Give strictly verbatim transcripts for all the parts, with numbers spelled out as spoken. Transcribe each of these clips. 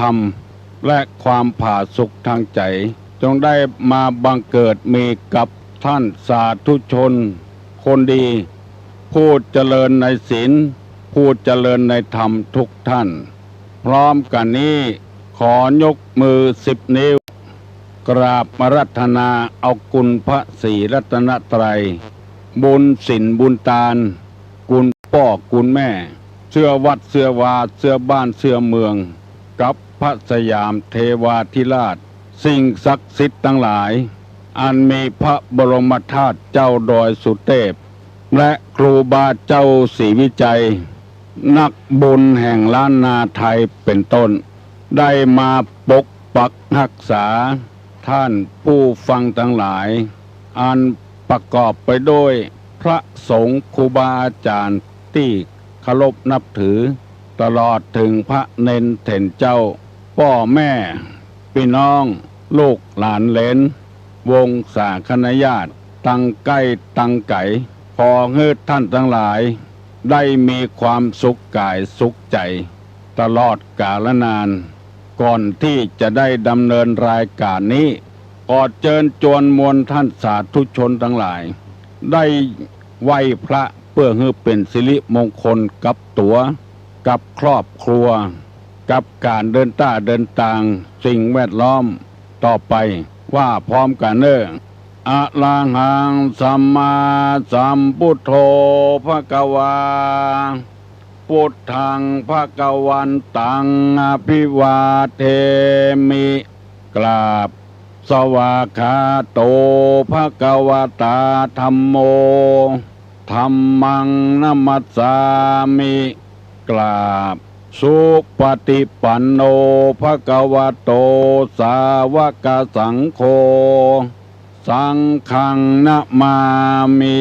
ธรรม และความผาสุกทางใจ๋ จงได้มาบังเกิดมีกับท่านสาธุชนคนดี ผู้เจริญในศีล ผู้เจริญในธรรมทุกท่าน พร้อมกั๋นนี้ ขอยกมือสิบนิ้ว กราบอาราธนาเอาคุณพระศรีรัตนตรัย บุญศีลบุญตาน คุณป้อคุณแม่ เสื้อวัดเสื้อวา เสื้อบ้านเสื้อเมือง กับพระสยามเทวาธิราช สิ่งศักดิ์สิทธิ์ตังหลาย อันมีพระบรมธาตุเจ้าดอยสุเตพ และครูบาเจ้าศรีวิชัย นักบุญแห่งล้านนาไทยเป็นต้น ได้มาปกปักฮักษา ท่านผู้ฟังตังหลาย อันประกอบไปด้วยพระสงฆ์ครูบาอาจ๋ารย์ตี้เคารพนับถือ ตลอดเถิงพระเณรเถรเจ้า ป้อแม่ ปี้น้อง ลูกหลานเหลน วงศาคณะญาติ ตังใก้ตังไก๋ ขอหื้อท่านตังหลาย ได้มีความสุขก๋ายสุขใจ๋ ตลอดกาลนาน ก่อนตี้จะได้ดำเนินรายก๋านนี้ ขอเจิญจวนมวลท่านสาธุชนตังหลาย ได้ไหว้พระเปื้อหื้อเป๋นสิริมงคลกับตั๋ว กับครอบครัว กับก๋านเดินต้าเดินตาง สิ่งแวดล้อม ต่อไป ว่าพร้อมกั๋นเน่อ Arahaṃ sammāsambuddho bhagavā. Buddhaṃ bhagavantaṃ abhivādemi. กราบ Svākkhāto bhagavatā dhammo. Dhammaṃ namassāmi. กราบ Supaṭipanno bhagavato sāvakasaṅgho. Saṅghaṃ namāmi.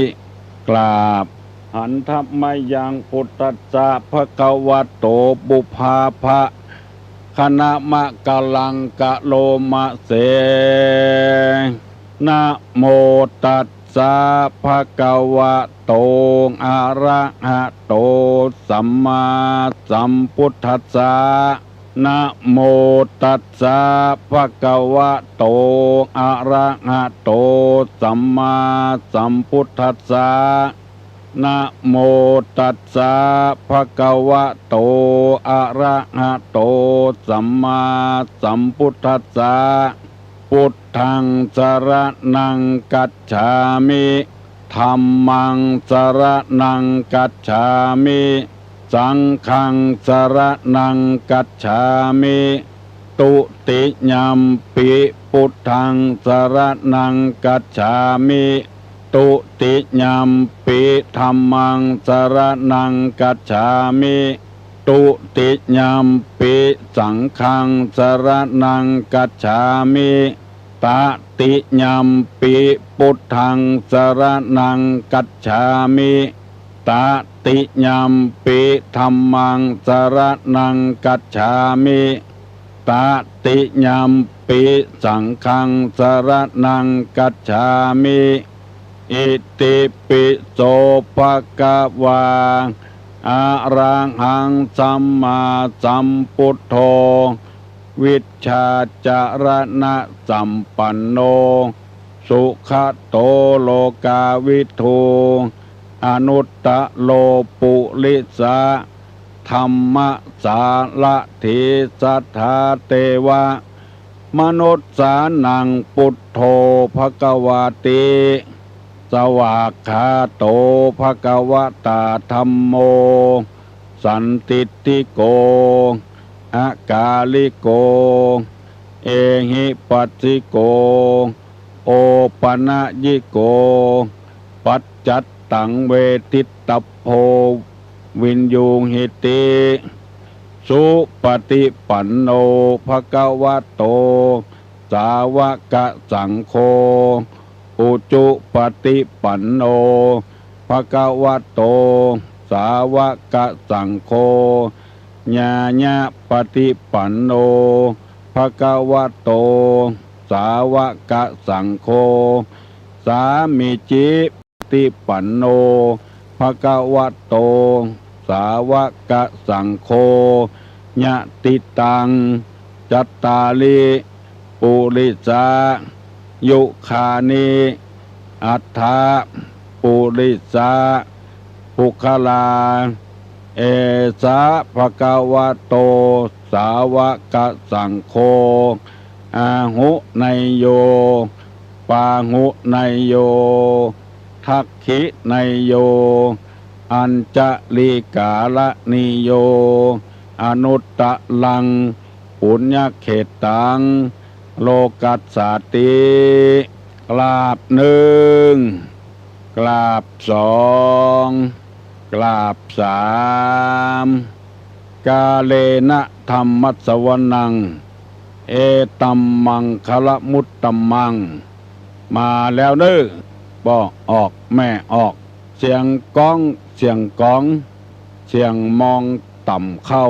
กราบ Handa mayaṃ buddhassa bhagavato pubbabhāganamakāraṃ karoma se. Namo tassa bhagavato arahato sammāsambuddhassa. Namo tassa bhagavato arahato sammāsambuddhassa. Namo tassa bhagavato arahato sammāsambuddhassa. Buddhaṃ saraṇaṃ gacchāmi. Dhammaṃ saraṇaṃ gacchāmi. Saṅghaṃ saraṇaṃ gacchāmi. Dutiyampi buddhaṃ saraṇaṃ gacchāmi. Dutiyampi dhammaṃ saraṇaṃ gacchāmi. Dutiyampi saṅghaṃ saraṇaṃ gacchāmi. Tatiyampi buddhaṃ saraṇaṃ gacchāmi. Tatiyampi dhammaṃ saraṇaṃ gacchāmi. Tatiyampi saṅghaṃ saraṇaṃ gacchāmi. Itipi so bhagavā arahaṃ sammāsambuddho vijjācaraṇasampanno sugato lokavidū anuttaro purisadammasārathi satthā devamanussānaṃ buddho bhagavāti. Svākkhāto bhagavatā dhammo sandiṭṭhiko akāliko ehipassiko opanayiko paccattaṃ veditabbo viññūhīti. Supaṭipanno bhagavato sāvakasaṅgho, ujupaṭipanno bhagavato sāvakasaṅgho, ñāyapaṭipanno bhagavato sāvakasaṅgho, sāmīcipaṭipanno bhagavato sāvakasaṅgho, yadidaṃ จัตตาริ ปุริสา ยุคานิ อัฏฐะ ปุริสา ปุคคลา เอสะ ภะคะวะโต สาวะกะสังโฆ อาหุเนยโย ปาหุเนยโย ทักขิเนยโย อัญจลิกาละนิโย อนุตตะรัง ปุญญเขตตัง โลกัสสาติ กราบหนึ่ง กราบสอง กราบสาม กาเลนะธัมมัสสวนัง เอตัมมังคละมุตตมัง มาแล้วเน้อ ป้อออกแม่ออก เสียงก๊อง เสียงก๋อง เสียงมองต่ำเข้า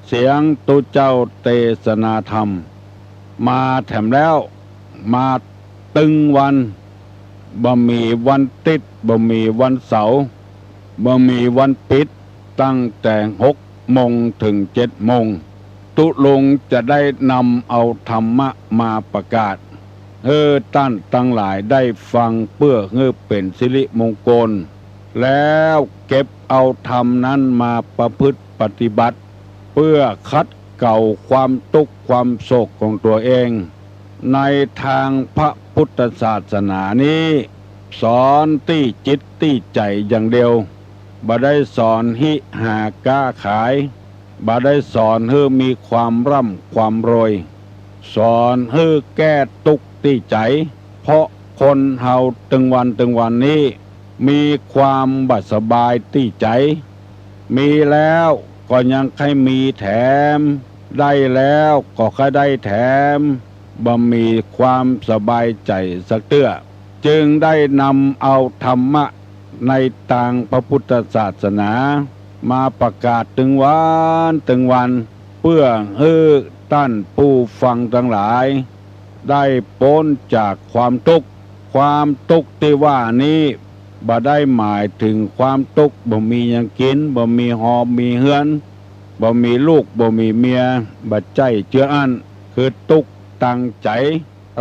เสียงตุ๊เจ้าเตสนาธรรม มาแถมแล้ว มาตึงวัน บ่มีวันติด บ่มีวันเสาร์ บ่มีวันปิด ตั้งแต่หกโมงเถิงเจ็ดโมง ตุ๊ลุงจะได้นำเอาธรรมะมาประกาศ หื้อต้านตังหลายได้ฟัง เปื้อหื้อเป๋นสิริมงคล แล้วเก็บเอาธรรมนั้นมาประพฤติปฏิบัติ เปื้อขัดเกลาความตุ๊กข์ความโศกของตั๋วเอง ในตางพระพุทธศาสนานี้ สอนตี้จิตตี้ใจ๋อย่างเดียว บ่ได้สอนฮิหาก๊าขาย บ่ได้สอนหื้อมีความร่ำความรวย สอนหื้อแก้ตุ๊กข์ตี้ใจ๋ เพราะคนเฮาตึงวันตึงวันนี้ มีความบ่สบายตี้ใจ๋ มีแล้วก็ยังใค่มีแถม ได้แล้วก็ใค่ได้แถม บ่มีความสบายใจ๋สักเตื้อ จึงได้นำเอาธรรมะในตางพระพุทธศาสนา มาประกาศตึงวันตึงวัน เปื้อหื้อต้านผู้ฟังตังหลาย ได้ป๊นจากความตุ๊กข์ ความตุ๊กข์ตี้ว่านี้ บ่ได้หมายเถิงความตุ๊กข์บ่มีหยังกิ๋น บ่มีหอมีเฮือน บ่มีลูก บ่มีเมีย บ่ใจ้เจื้ออั้น คือตุ๊กข์ตางใจ๋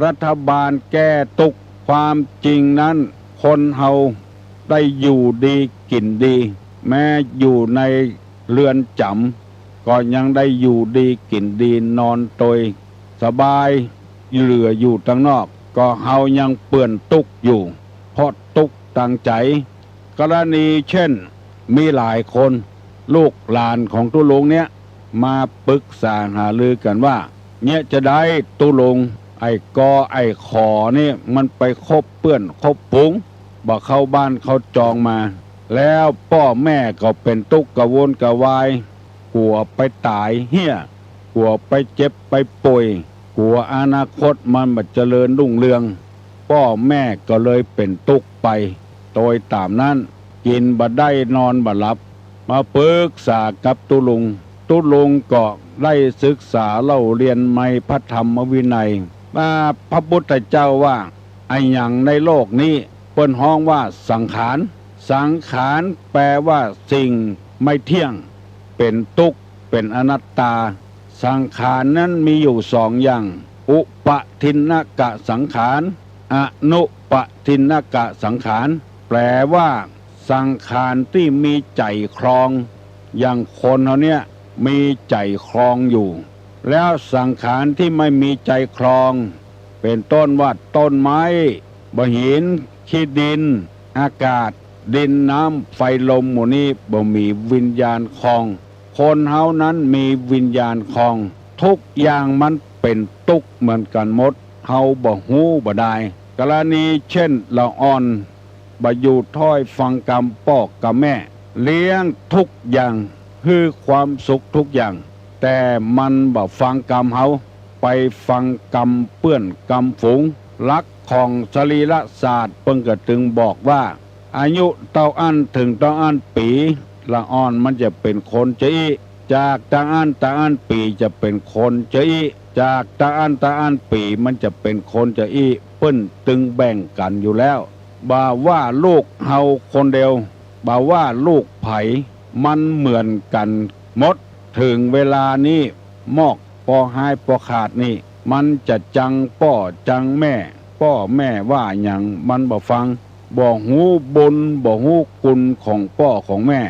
รัฐบาลแก้ตุ๊กข์ ความจริงนั้น คนเฮาได้อยู่ดีกิ๋นดี แม้อยู่ในเรือนจ๋ำ ก็ยังได้อยู่ดีกิ๋นดี นอนโตยสบาย เหลืออยู่ตังนอก ก็เฮายังเปื้อนตุ๊กข์อยู่ เพราะตุ๊กข์ตางใจ๋ กรณีเช่น มีหลายคน ลูกหลานของตุ๊ลุงเนี่ย มาปรึกษาหารือกั๋นว่า เนี่ยจะได้ตุ๊ลุง ไอ้กอไอ้ขอนี่มันไปคบเปื้อนคบฝูง บ่เข้าบ้านเข้าจองมา แล้วป้อแม่ก็เป๋นตุ๊กข์กระวนกระวาย กั๋วไปต๋ายเฮี้ย กั๋วไปเจ็บไปป่วย กั๋วอนาคตมันบ่เจริญรุ่งเรือง ป้อแม่ก็เลยเป๋นตุ๊กข์ไป โตยต๋ามนั้น กิ๋นบ่ได้นอนบ่หลับ มาปรึกษากับตุ๊ลุง ตุ๊ลุงก็ได้ศึกษาเล่าเรียนในพระธรรมวินัย ว่าพระพุทธเจ้าว่า อะหยังในโลกนี้เปิ้นฮ้องว่าสังขาร สังขารแปลว่าสิ่งไม่เที่ยง เป๋นตุ๊กข์ เป๋นอนัตตา สังขารนั้นมีอยู่สองอย่าง อุปะทินนกะสังขาร อนุปะทินนกะสังขาร แปลว่าสังขารตี้มีใจ๋ครอง อย่างคนเฮาเนี่ยมีใจ๋ครองอยู่ แล้วสังขารตี้ไม่มีใจ๋ครอง เป๋นต้นว่าต้นไม้ บ่าหิน ขี้ดิน อากาศ ดิน น้ำ ไฟ ลม หมู่นี้บ่มีวิญญาณครอง คนเฮานั้นมีวิญญาณครอง ทุกอย่างมันเป๋นตุ๊กข์เหมือนกั๋นหมด เฮาบ่ฮู้บ่ดาย กรณีเช่น ละอ่อน บ่อยู่ถ้อยฟังกำป้อกำแม่ เลี้ยงทุกอย่าง หื้อความสุขทุกอย่าง แต่มันบ่ฟังกำเฮา ไปฟังกำเปื้อนกำฝูง หลักของสรีระศาสตร์เปิ้นก็ตึงบอกว่า อายุเต้าอั้นเถิงเต้าอั้นปี๋ ละอ่อนมันจะเป๋นคนจาอี้ จากตาอั้นตาอั้นปี๋จะเป๋นคนจาอี้ จากตาอั้นตาอั้นปี๋มันจะเป๋นคนจาอี้ เปิ้นตึงแบ่งกั๋นอยู่แล้ว บ่าว่าลูกเฮาคนเดียว บ่าว่าลูกใผ มันเหมือนกั๋นหมด เถิงเวลานี้ มอก ปอฮายปอขาดนี่ มันจะจังป้อจังแม่ ป้อแม่ว่าหยังมันบ่ฟัง บ่ฮู้บุญบ่ฮู้คุณของป้อของแม่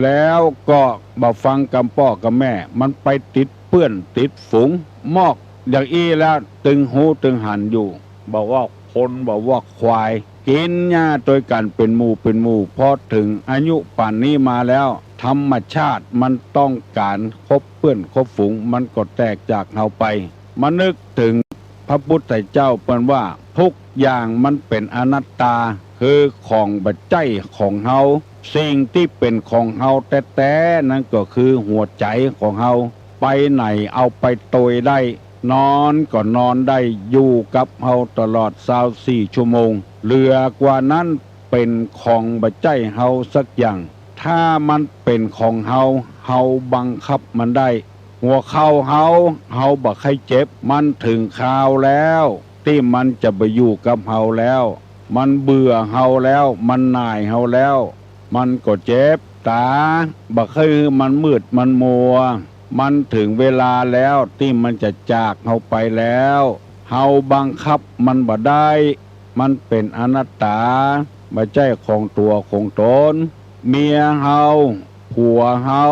แล้วก็บ่ฟังกำป้อกำแม่ มันไปติดเปื้อนติดฝูง มอกอย่างอี้แล้วตึงฮู้ตึงหันอยู่ บ่ว่าคนบ่ว่าควาย กิ๋นหญ้าตวยกั๋นเป๋นหมู่เป๋นหมู่ พอเถิงอายุป่านนี้มาแล้ว ธรรมชาติมันต้องก๋านคบเปื้อนคบฝูง มันก็แตกจากเฮาไป มานึกเถิงพระพุทธเจ้าเปิ้นว่า ทุกอย่างมันเป๋นอนัตตา คือของบ่ใจ้ของเฮา สิ่งตี้เป๋นของเฮาแต๊ๆ นั้นก็คือหัวใจ๋ของเฮา ไปไหนเอาไปตวยได้ นอนก็นอนได้ อยู่กับเฮาตลอดซาวสี่ชั่วโมง เหลือกว่านั้นเป๋นของบ่ใจ้เฮาสักอย่าง ถ้ามันเป๋นของเฮา เฮาบังคับมันได้ หัวเข่าเฮา เฮาบ่ใค่เจ็บ มันเถิงคราวแล้ว ตี้มันจะบ่อยู่กับเฮาแล้ว มันเบื่อเฮาแล้ว มันหน่ายเฮาแล้ว มันก็เจ็บ ต๋า บ่ใค่หื้อมันมืดมันมัว มันเถิงเวลาแล้วตี้มันจะจากเฮาไปแล้ว เฮาบังคับมันบ่ได้ มันเป๋นอนัตตา บ่ใจ้ของตั๋วของต๋น เมียเฮา ผัวเฮา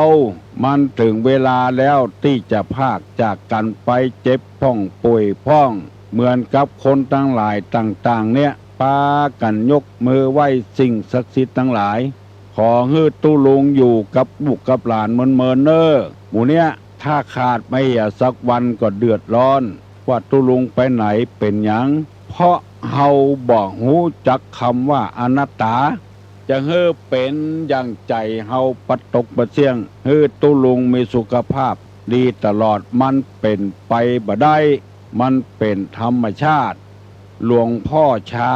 มันเถิงเวลาแล้วตี้จะพรากจากกั๋นไป เจ็บพ่องป่วยพ่อง เหมือนกับคนตังหลายต่างๆ เนี่ย ปากั๋นยกมือไหว้สิ่งศักดิ์สิทธิ์ตังหลาย ขอหื้อตุ๊ลุงอยู่กับลูกกับหลานเมินๆ เน่อ หมู่เนี้ย ถ้าขาดไปเหียสักวันก็เดือดร้อน ว่าตุ๊ลุงไปไหนเป๋นหยัง เพราะเฮาบ่ฮู้จักกำว่าอนัตตา จะหื้อเป๋นอย่างใจ๋เฮาปะตกปะเสี้ยง หื้อตุ๊ลุงมีสุขภาพดีตลอด มันเป๋นไปบ่ได้ มันเป๋นธรรมชาติ หลวงพ่อชา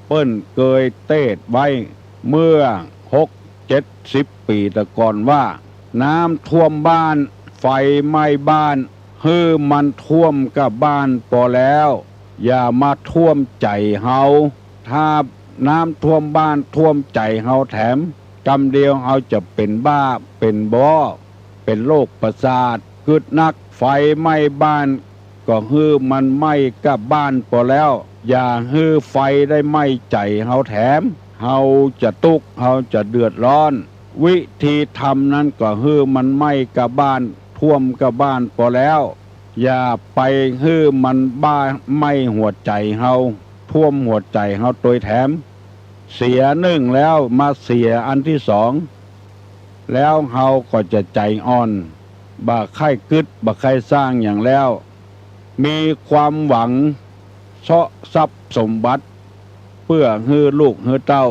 เปิ้นเกยเตสน์ไว้ เมื่อหกเจ็ดสิบปี๋ตะก่อนว่า น้ำท่วมบ้าน ไฟไหม้บ้าน หื้อมันท่วมก้าบ้านปอแล้ว อย่ามาท่วมใจ๋เฮา ถ้าน้ำท่วมบ้านท่วมใจ๋เฮาแถม กำเดียวเฮาจะเป๋นบ้า เป๋นบ้อ เป๋นโรคประสาท กึ๊ดนัก ไฟไหม้บ้าน ก็หื้อมันไหม้ก้าบ้านปอแล้ว อย่าหื้อไฟได้ไหม้ใจ๋เฮาแถม เฮาจะตุ๊กข์ เฮาจะเดือดร้อน วิธีทำนั้นก็หื้อมันไหม้ก้าบ้าน ท่วมก้าบ้านปอแล้ว อย่าไปหื้อมันบ้า ไหม้หัวใจ๋เฮา ท่วมหัวใจ๋เฮาตวยแถม เสียนึ่งแล้วมาเสียอันตี้สอง แล้วเฮาก็จะใจ๋อ่อน บ่ใค่กึ๊ด บ่ใค่สร้างหยังแล้ว มีความหวังเซาะทรัพย์สมบัติ เปื้อหื้อลูกหื้อเต้า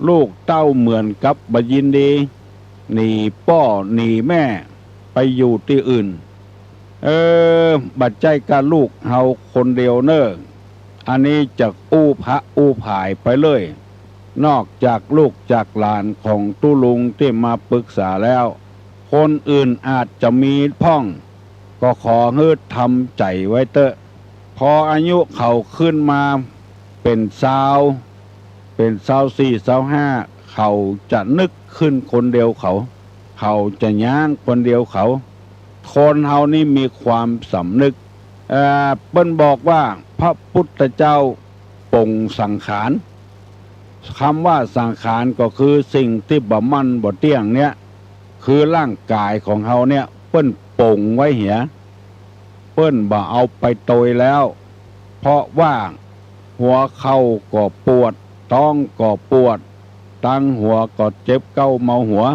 ลูกเต้าเหมือนกับบ่ยินดี หนีป้อหนีแม่ ไปอยู่ตี้อื่น เออ บ่ใจ้ก้าลูกเฮาคนเดียวเน่อ อันนี้จะอู้พะอู้ผายไปเลย นอกจากลูกจากหลานของตุ๊ลุงตี้มาปรึกษาแล้ว คนอื่นอาจจะมีพ่อง ก็ขอหื้อทำใจ๋ไว้เต๊อะ พออายุเขาขึ้นมาเป๋นซาว เป๋นซาวสี่ ซาวห้า เขาจะนึกขึ้นคนเดียวเขา เขาจะย้างคนเดียวเขา คนเฮานี่มีความสำนึก เอ่อ เปิ้นบอกว่าพระพุทธเจ้าปลงสังขาร กำว่าสังขารก็คือสิ่งตี้บ่มั่นบ่เตี้ยงเนี่ย คือร่างก๋ายของเฮาเนี่ย เปิ้นปลงไว้เหีย เปิ้นบ่เอาไปตวยแล้ว เพราะว่าหัวเข่าก็ปวด ต๊องก็ปวด ตังหัวก็เจ็บเก๊าเมาหัว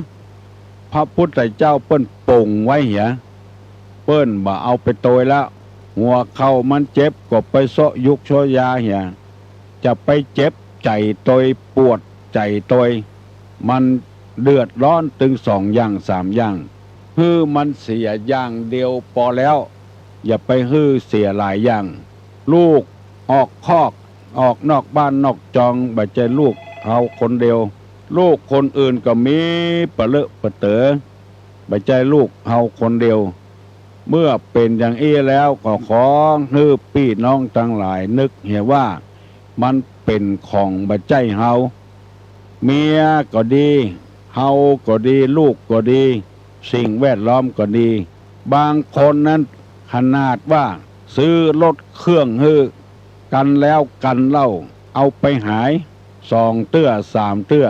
พระพุทธเจ้าเปิ้นปลงไว้เหีย เปิ้นบ่เอาไปตวยแล้ว หัวเข่ามันเจ็บก็ไปเซาะยุกเซาะยาเหีย จะไปเจ็บใจ๋ตวย ปวดใจ๋ตวย มันเดือดร้อนตึงสองอย่างสามอย่าง หื้อมันเสียอย่างเดียวปอแล้ว อย่าไปหื้อเสียหลายอย่าง ลูกออกคอก ออกนอกบ้านนอกจอง บ่ใจ้ลูกเฮาคนเดียว ลูกคนอื่นก็มีปะเลอะปะเต๋อ บ่ใจ้ลูกเฮาคนเดียว เมื่อเป๋นอย่างอี้แล้วก็ขอหื้อปี้น้องตังหลายนึกเหียว่า มันเป๋นของบ่ใจ้เฮา เมียก็ดี เฮาก็ดี ลูกก็ดี สิ่งแวดล้อมก็ดี บางคนนั้น ขนาดว่าซื้อรถเครื่องหื้อกั๋นแล้วกั๋นเล่า เอาไปหายสองเตื้อสามเตื้อ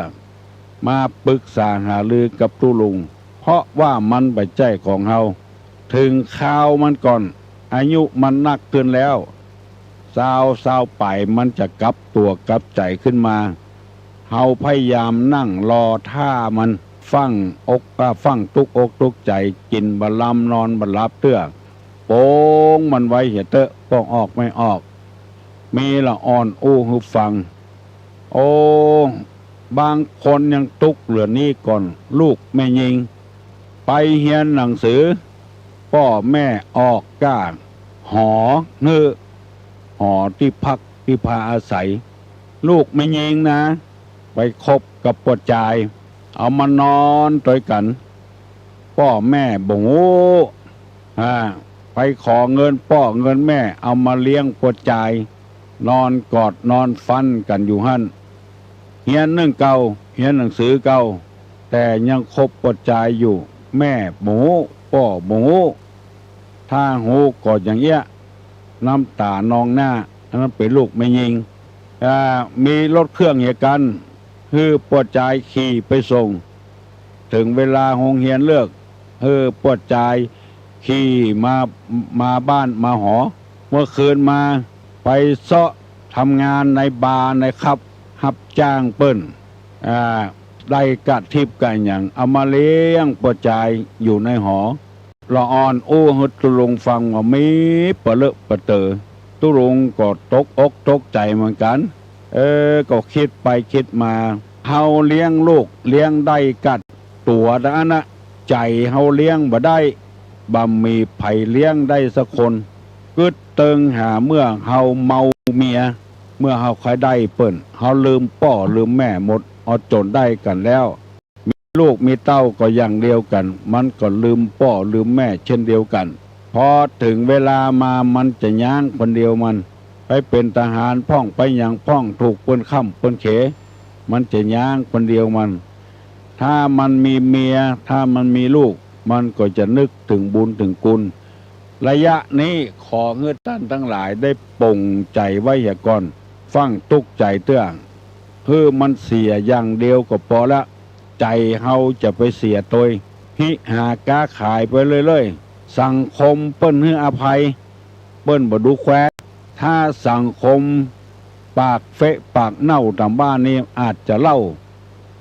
มาปรึกษาหารือกับตุ๊ลุง เพราะว่ามันบ่ใจ้ของเฮา เถิงคราวมันก่อน อายุมันนักขึ้นแล้ว ซาว ซาวป๋าย มันจะกลับตั๋วกลับใจ๋ขึ้นมา เฮาพยายามนั่งรอท่ามัน ฟั่งอก อ่า ฟั่งตุ๊กอกตุ๊กใจ๋ กิ๋นบ่ลำนอนบ่หลับเตื้อ ป๋งมันไว้เหียเต๊อะ ป้อออกไม่ออก มีละอ่อนอู้หื้อฟัง โอ้ บางคนยังตุ๊กเหลือนี้ก่อน ลูกแม่ญิง ไปเฮียนหนังสือ ป้อแม่ออกก้าหอหื้อ หอตี้พักตี้พาอาศัย ลูกแม่ญิงนะ ไปคบกับป้อจาย เอามานอนตวยกั๋น ป้อแม่บ่ฮู้ อ่า ไปขอเงินป้อเงินแม่ เอามาเลี้ยงป้อจาย นอนกอดนอนฟันกั๋นอยู่หั้น เฮียนนึ่งเก่า เฮียนหนังสือเก่า แต่ยังคบป้อจายอยู่ แม่บ่ฮู้ ป้อบ่ฮู้ ถ้าฮู้ก็อย่างเอี้ย น้ำต๋านองหน้า อันนั้นเป๋นลูกแม่ญิง อ่า มีรถเครื่องเหียกั๋น หื้อป้อจายขี่ไปส่ง เถิงเวลาโฮงเฮียนเลิก หื้อป้อจายขี่มา มาบ้านมาหอ เมื่อคืนมาไปเซาะทำงานในบาร์ในคลับ ฮับจ้างเปิ้น อ่า ได้ก๊าทิปก๊าหยัง เอามาเลี้ยงป้อจายอยู่ในหอ ละอ่อนอู้หื้อตุ๊ลุงฟังว่ามีปะเลอะปะเต๋อ ตุ๊ลุงก็ตกอกตกใจ๋เหมือนกั๋น เออ ก็กึ๊ดไปกึ๊ดมา เฮาเลี้ยงลูกเลี้ยงได้ก๊าตั๋วตะอั้นนะ ใจ๋เฮาเลี้ยงบ่ได้ บ่มีใผเลี้ยงได้สักคน กึ๊ดเติงหาเมื่อเฮาเมาเมีย เมื่อเฮาใค่ได้เปิ้น เฮาลืมป้อลืมแม่หมด เอาจ๋นได้กั๋นแล้ว มีลูกมีเต้าก็อย่างเดียวกั๋น มันก็ลืมป้อลืมแม่เช่นเดียวกั๋น พอเถิงเวลามามันจะย้างคนเดียวมัน ไปเป๋นทหารพ่องไปหยังพ่อง ถูกเปิ้นค้ำเปิ้นเข มันจะย้างคนเดียวมัน ถ้ามันมีเมีย ถ้ามันมีลูก มันก็จะนึกเถิงบุญเถิงคุณ ระยะนี้ขอหื้อต้านตังหลายได้ป๋งใจ๋ไว้เหียก่อน ฟั่งตุ๊กใจ๋เตื้อ หื้อมันเสียอย่างเดียวก็ปอละ ใจ๋เฮาจะไปเสียตวย ฮิหาก๊าขายไปเรื่อยๆ สังคมเปิ้นหื้ออภัย เปิ้นบ่ดูแควน ถ้าสังคมปากเฟะปากเน่าต๋ามบ้านนี้อาจจะเล่า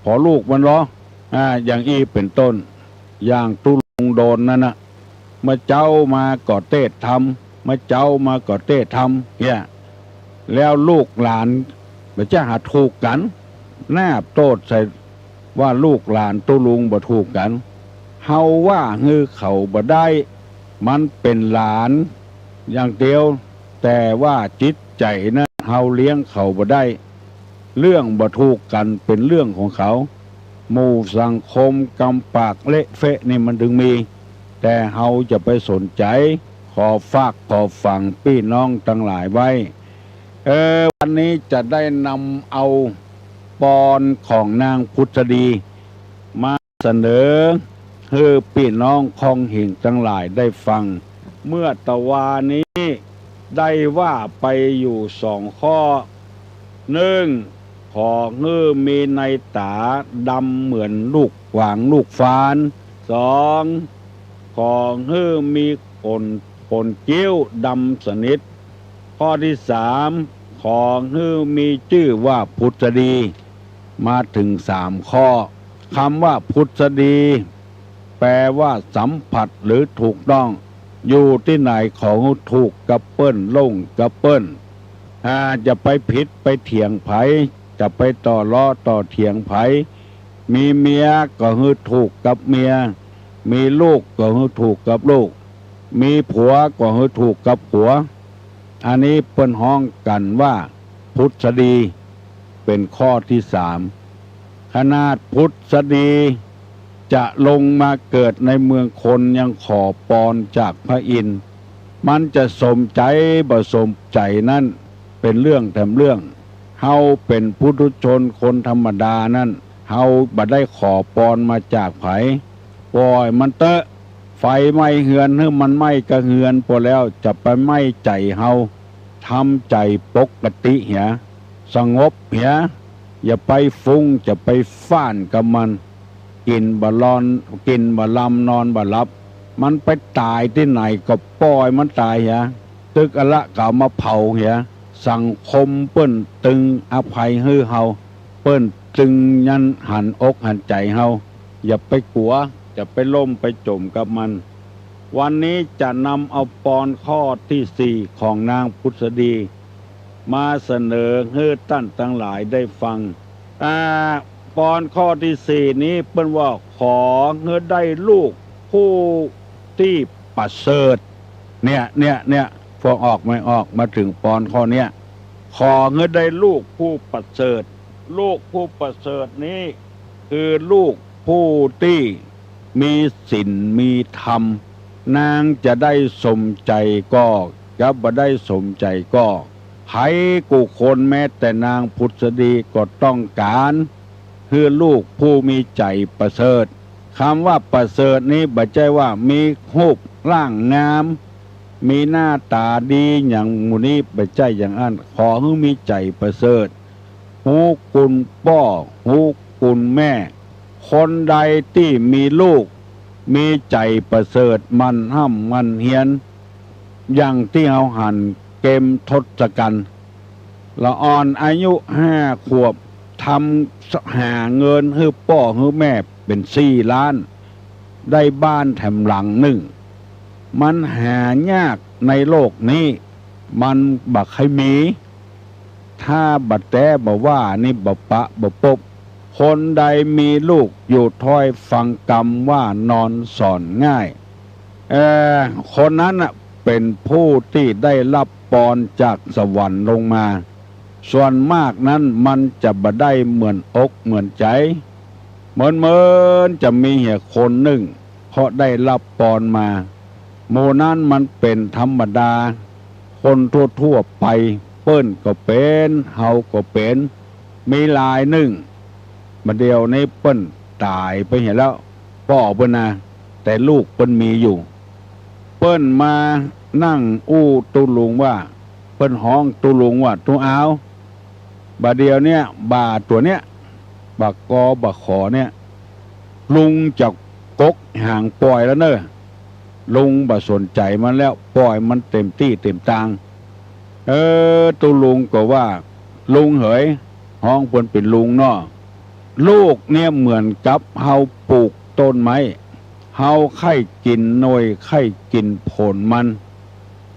ผ่อลูกมันลอ อ่า อย่างอี้เป๋นต้น อย่างตุ๊ลุงโดนนั้นนะ เมื่อเจ๊ามาก็เต๊ทำ เมื่อเจ๊ามาก็เต๊ทำ เนี่ย แล้วลูกหลานบ่จะหาถูกกั๋น นาบโต้ษใส่ว่าลูกหลานตุ๊ลุงบ่ถูกกั๋น เฮาว่าหื้อเขาบ่ได้ มันเป๋นหลานอย่างเดียว แต่ว่าจิตใจ๋นั้นเฮาเลี้ยงเขาบ่ได้ เรื่องบ่ถูกกั๋นเป๋นเรื่องของเขา หมู่สังคมกำปากเละเฟะนี่มันเถิงมี แต่เฮาจะไปสนใจ๋ ขอฝากขอฝังปี้น้องตังหลายไว้ เออ วันนี้จะได้นำเอาปอนของนางผุดสดี มาเสนอหื้อปี้น้องคองหิ่งตังหลายได้ฟัง เมื่อตะวานี้ได้ว่าไปอยู่สองข้อ นึ่ง ขอหื้อมีในต๋าดำเหมือนลูกหวางลูกฟาน สอง ขอหื้อมีขน ขนคิ้วดำสนิท ข้อตี้สาม ขอหื้อมีจื้อว่าผุดสดี มาเถิงสามข้อ กำว่าผุดสดี แปลว่าสัมผัสหรือถูกต้อง อยู่ตี้ไหนขอหื้อถูกกับเปิ้น ลงกับเปิ้น อ่า จะไปผิดไปเถียงใผ จะไปต่อล้อต่อเถียงใผ มีเมียก็หื้อถูกกับเมีย มีลูกก็หื้อถูกกับลูก มีผัวก็หื้อถูกกับผัว อันนี้เปิ้นฮ้องกั๋นว่าผุดสดี เป๋นข้อตี้สาม ขนาดผุดสดีจะลงมาเกิดในเมืองคนยังขอปอนจากพระอินทร์ มันจะสมใจ๋บ่สมใจ๋นั้นเป๋นเรื่องแถมเรื่อง เฮาเป๋นปุถุชนคนธรรมดานั้น เฮาบ่ได้ขอปอนมาจากใผ ป่อยมันเต๊อะ ไฟไหม้เฮือนหื้อมันไหม้กาเฮือนปอแล้ว จะไปไหม้ใจ๋เฮา ทำใจ๋ปกติเหีย สงบเหีย อย่าไปฟุ้ง จะไปฟ้านกับมัน กิ๋นบ่ลอน กิ๋นบ่ลำ นอนบ่หลับ มันไปต๋ายตี้ไหนก็ป่อยมันต๋ายเหีย ตึกอะละก็เอามาเผาเหีย สังคมเปิ้นตึงอภัยหื้อเฮา เปิ้นตึงยันหันอกหันใจ๋เฮา อย่าไปกั๋ว อย่าไปล่มไปจ๋มกับมัน วันนี้จะนำเอาปอนข้อตี้สี่ของนางผุษดี มาเสนอหื้อต้านตังหลายได้ฟัง อ่า ปอนข้อตี้สี่นี้เปิ้นว่า ขอหื้อได้ลูกผู้ตี้ประเสริฐ เนี่ย เนี่ย เนี่ย ฟังออกไม่ออก มาเถิงปอนข้อเนี้ย ขอหื้อได้ลูกผู้ประเสริฐ ลูกผู้ประเสริฐนี้ คือลูกผู้ตี้มีศีลมีธรรม นางจะได้สมใจ๋ก็ จะบ่ได้สมใจ๋ก็ ใผกู้คนแม้แต่นางผุษดีก็ต้องก๋าน หื้อลูกผู้มีใจ๋ประเสริฐ กำว่าประเสริฐนี้บ่ใจ้ว่ามีฮูปร่างงาม มีหน้าต๋าดีหยังหมู่นี้ บ่ใจ้อย่างอั้น ขอหื้อมีใจ๋ประเสริฐ ฮู้คุณป้อ ฮู้คุณแม่ คนใดตี้มีลูก มีใจ๋ประเสริฐ หมั่นฮ่ำหมั่นเฮียน อย่างตี้เฮาหันเกมทศกัณฐ์ ละอ่อนอายุห้าขวบ ทำ หาเงินหื้อป้อหื้อแม่เป๋นสี่ล้าน ได้บ้านแถมหลังนึ่ง มันหายากในโลกนี้ มันบ่ใค่มี ถ้าบ่แต๊บ่ว่านี่บ่ปะบ่ปบ คนใดมีลูกอยู่ถ้อยฟังกำว่านอนสอนง่าย เอ่อ คนนั้นน่ะเป๋นผู้ตี้ได้ฮับปอนจากสวรรค์ลงมา ส่วนมากนั้นมันจะบ่ได้เหมือนอกเหมือนใจ๋ เหมือนๆ จะมีเหียคนนึ่ง เพราะได้ฮับปอนมา หมู่นั้นมันเป๋นธรรมดา คนทั่วๆ ไป เปิ้นก็เป๋น เฮาก็เป๋น มีรายนึ่ง บ่าเดี่ยวนี้เปิ้นต๋ายไปเหียแล้ว ป้อเปิ้นนะ แต่ลูกเปิ้นมีอยู่ เปิ้นมานั่งอู้ตุ๊ลุงว่า เปิ้นฮ้องตุ๊ลุงว่า ตุ๊อาว บ่าเดี่ยวเนี้ย บ่าตั๋วเนี้ย บ่ากอบ่าขอเนี้ย ลุงจะกกหางป่อยแล้วเน่อ ลุงบ่สนใจ๋มันแล้ว ป่อยมันเต๋มตี้เต๋มตาง เออ ตุ๊ลุงก็ว่า ลุงเหย ฮ้องเปิ้นเป๋นลุงเนาะ ลูกเนี้ยเหมือนกับเฮาปลูกต้นไม้ เฮาใค่กิ๋นหน่วยใค่กิ๋นผลมัน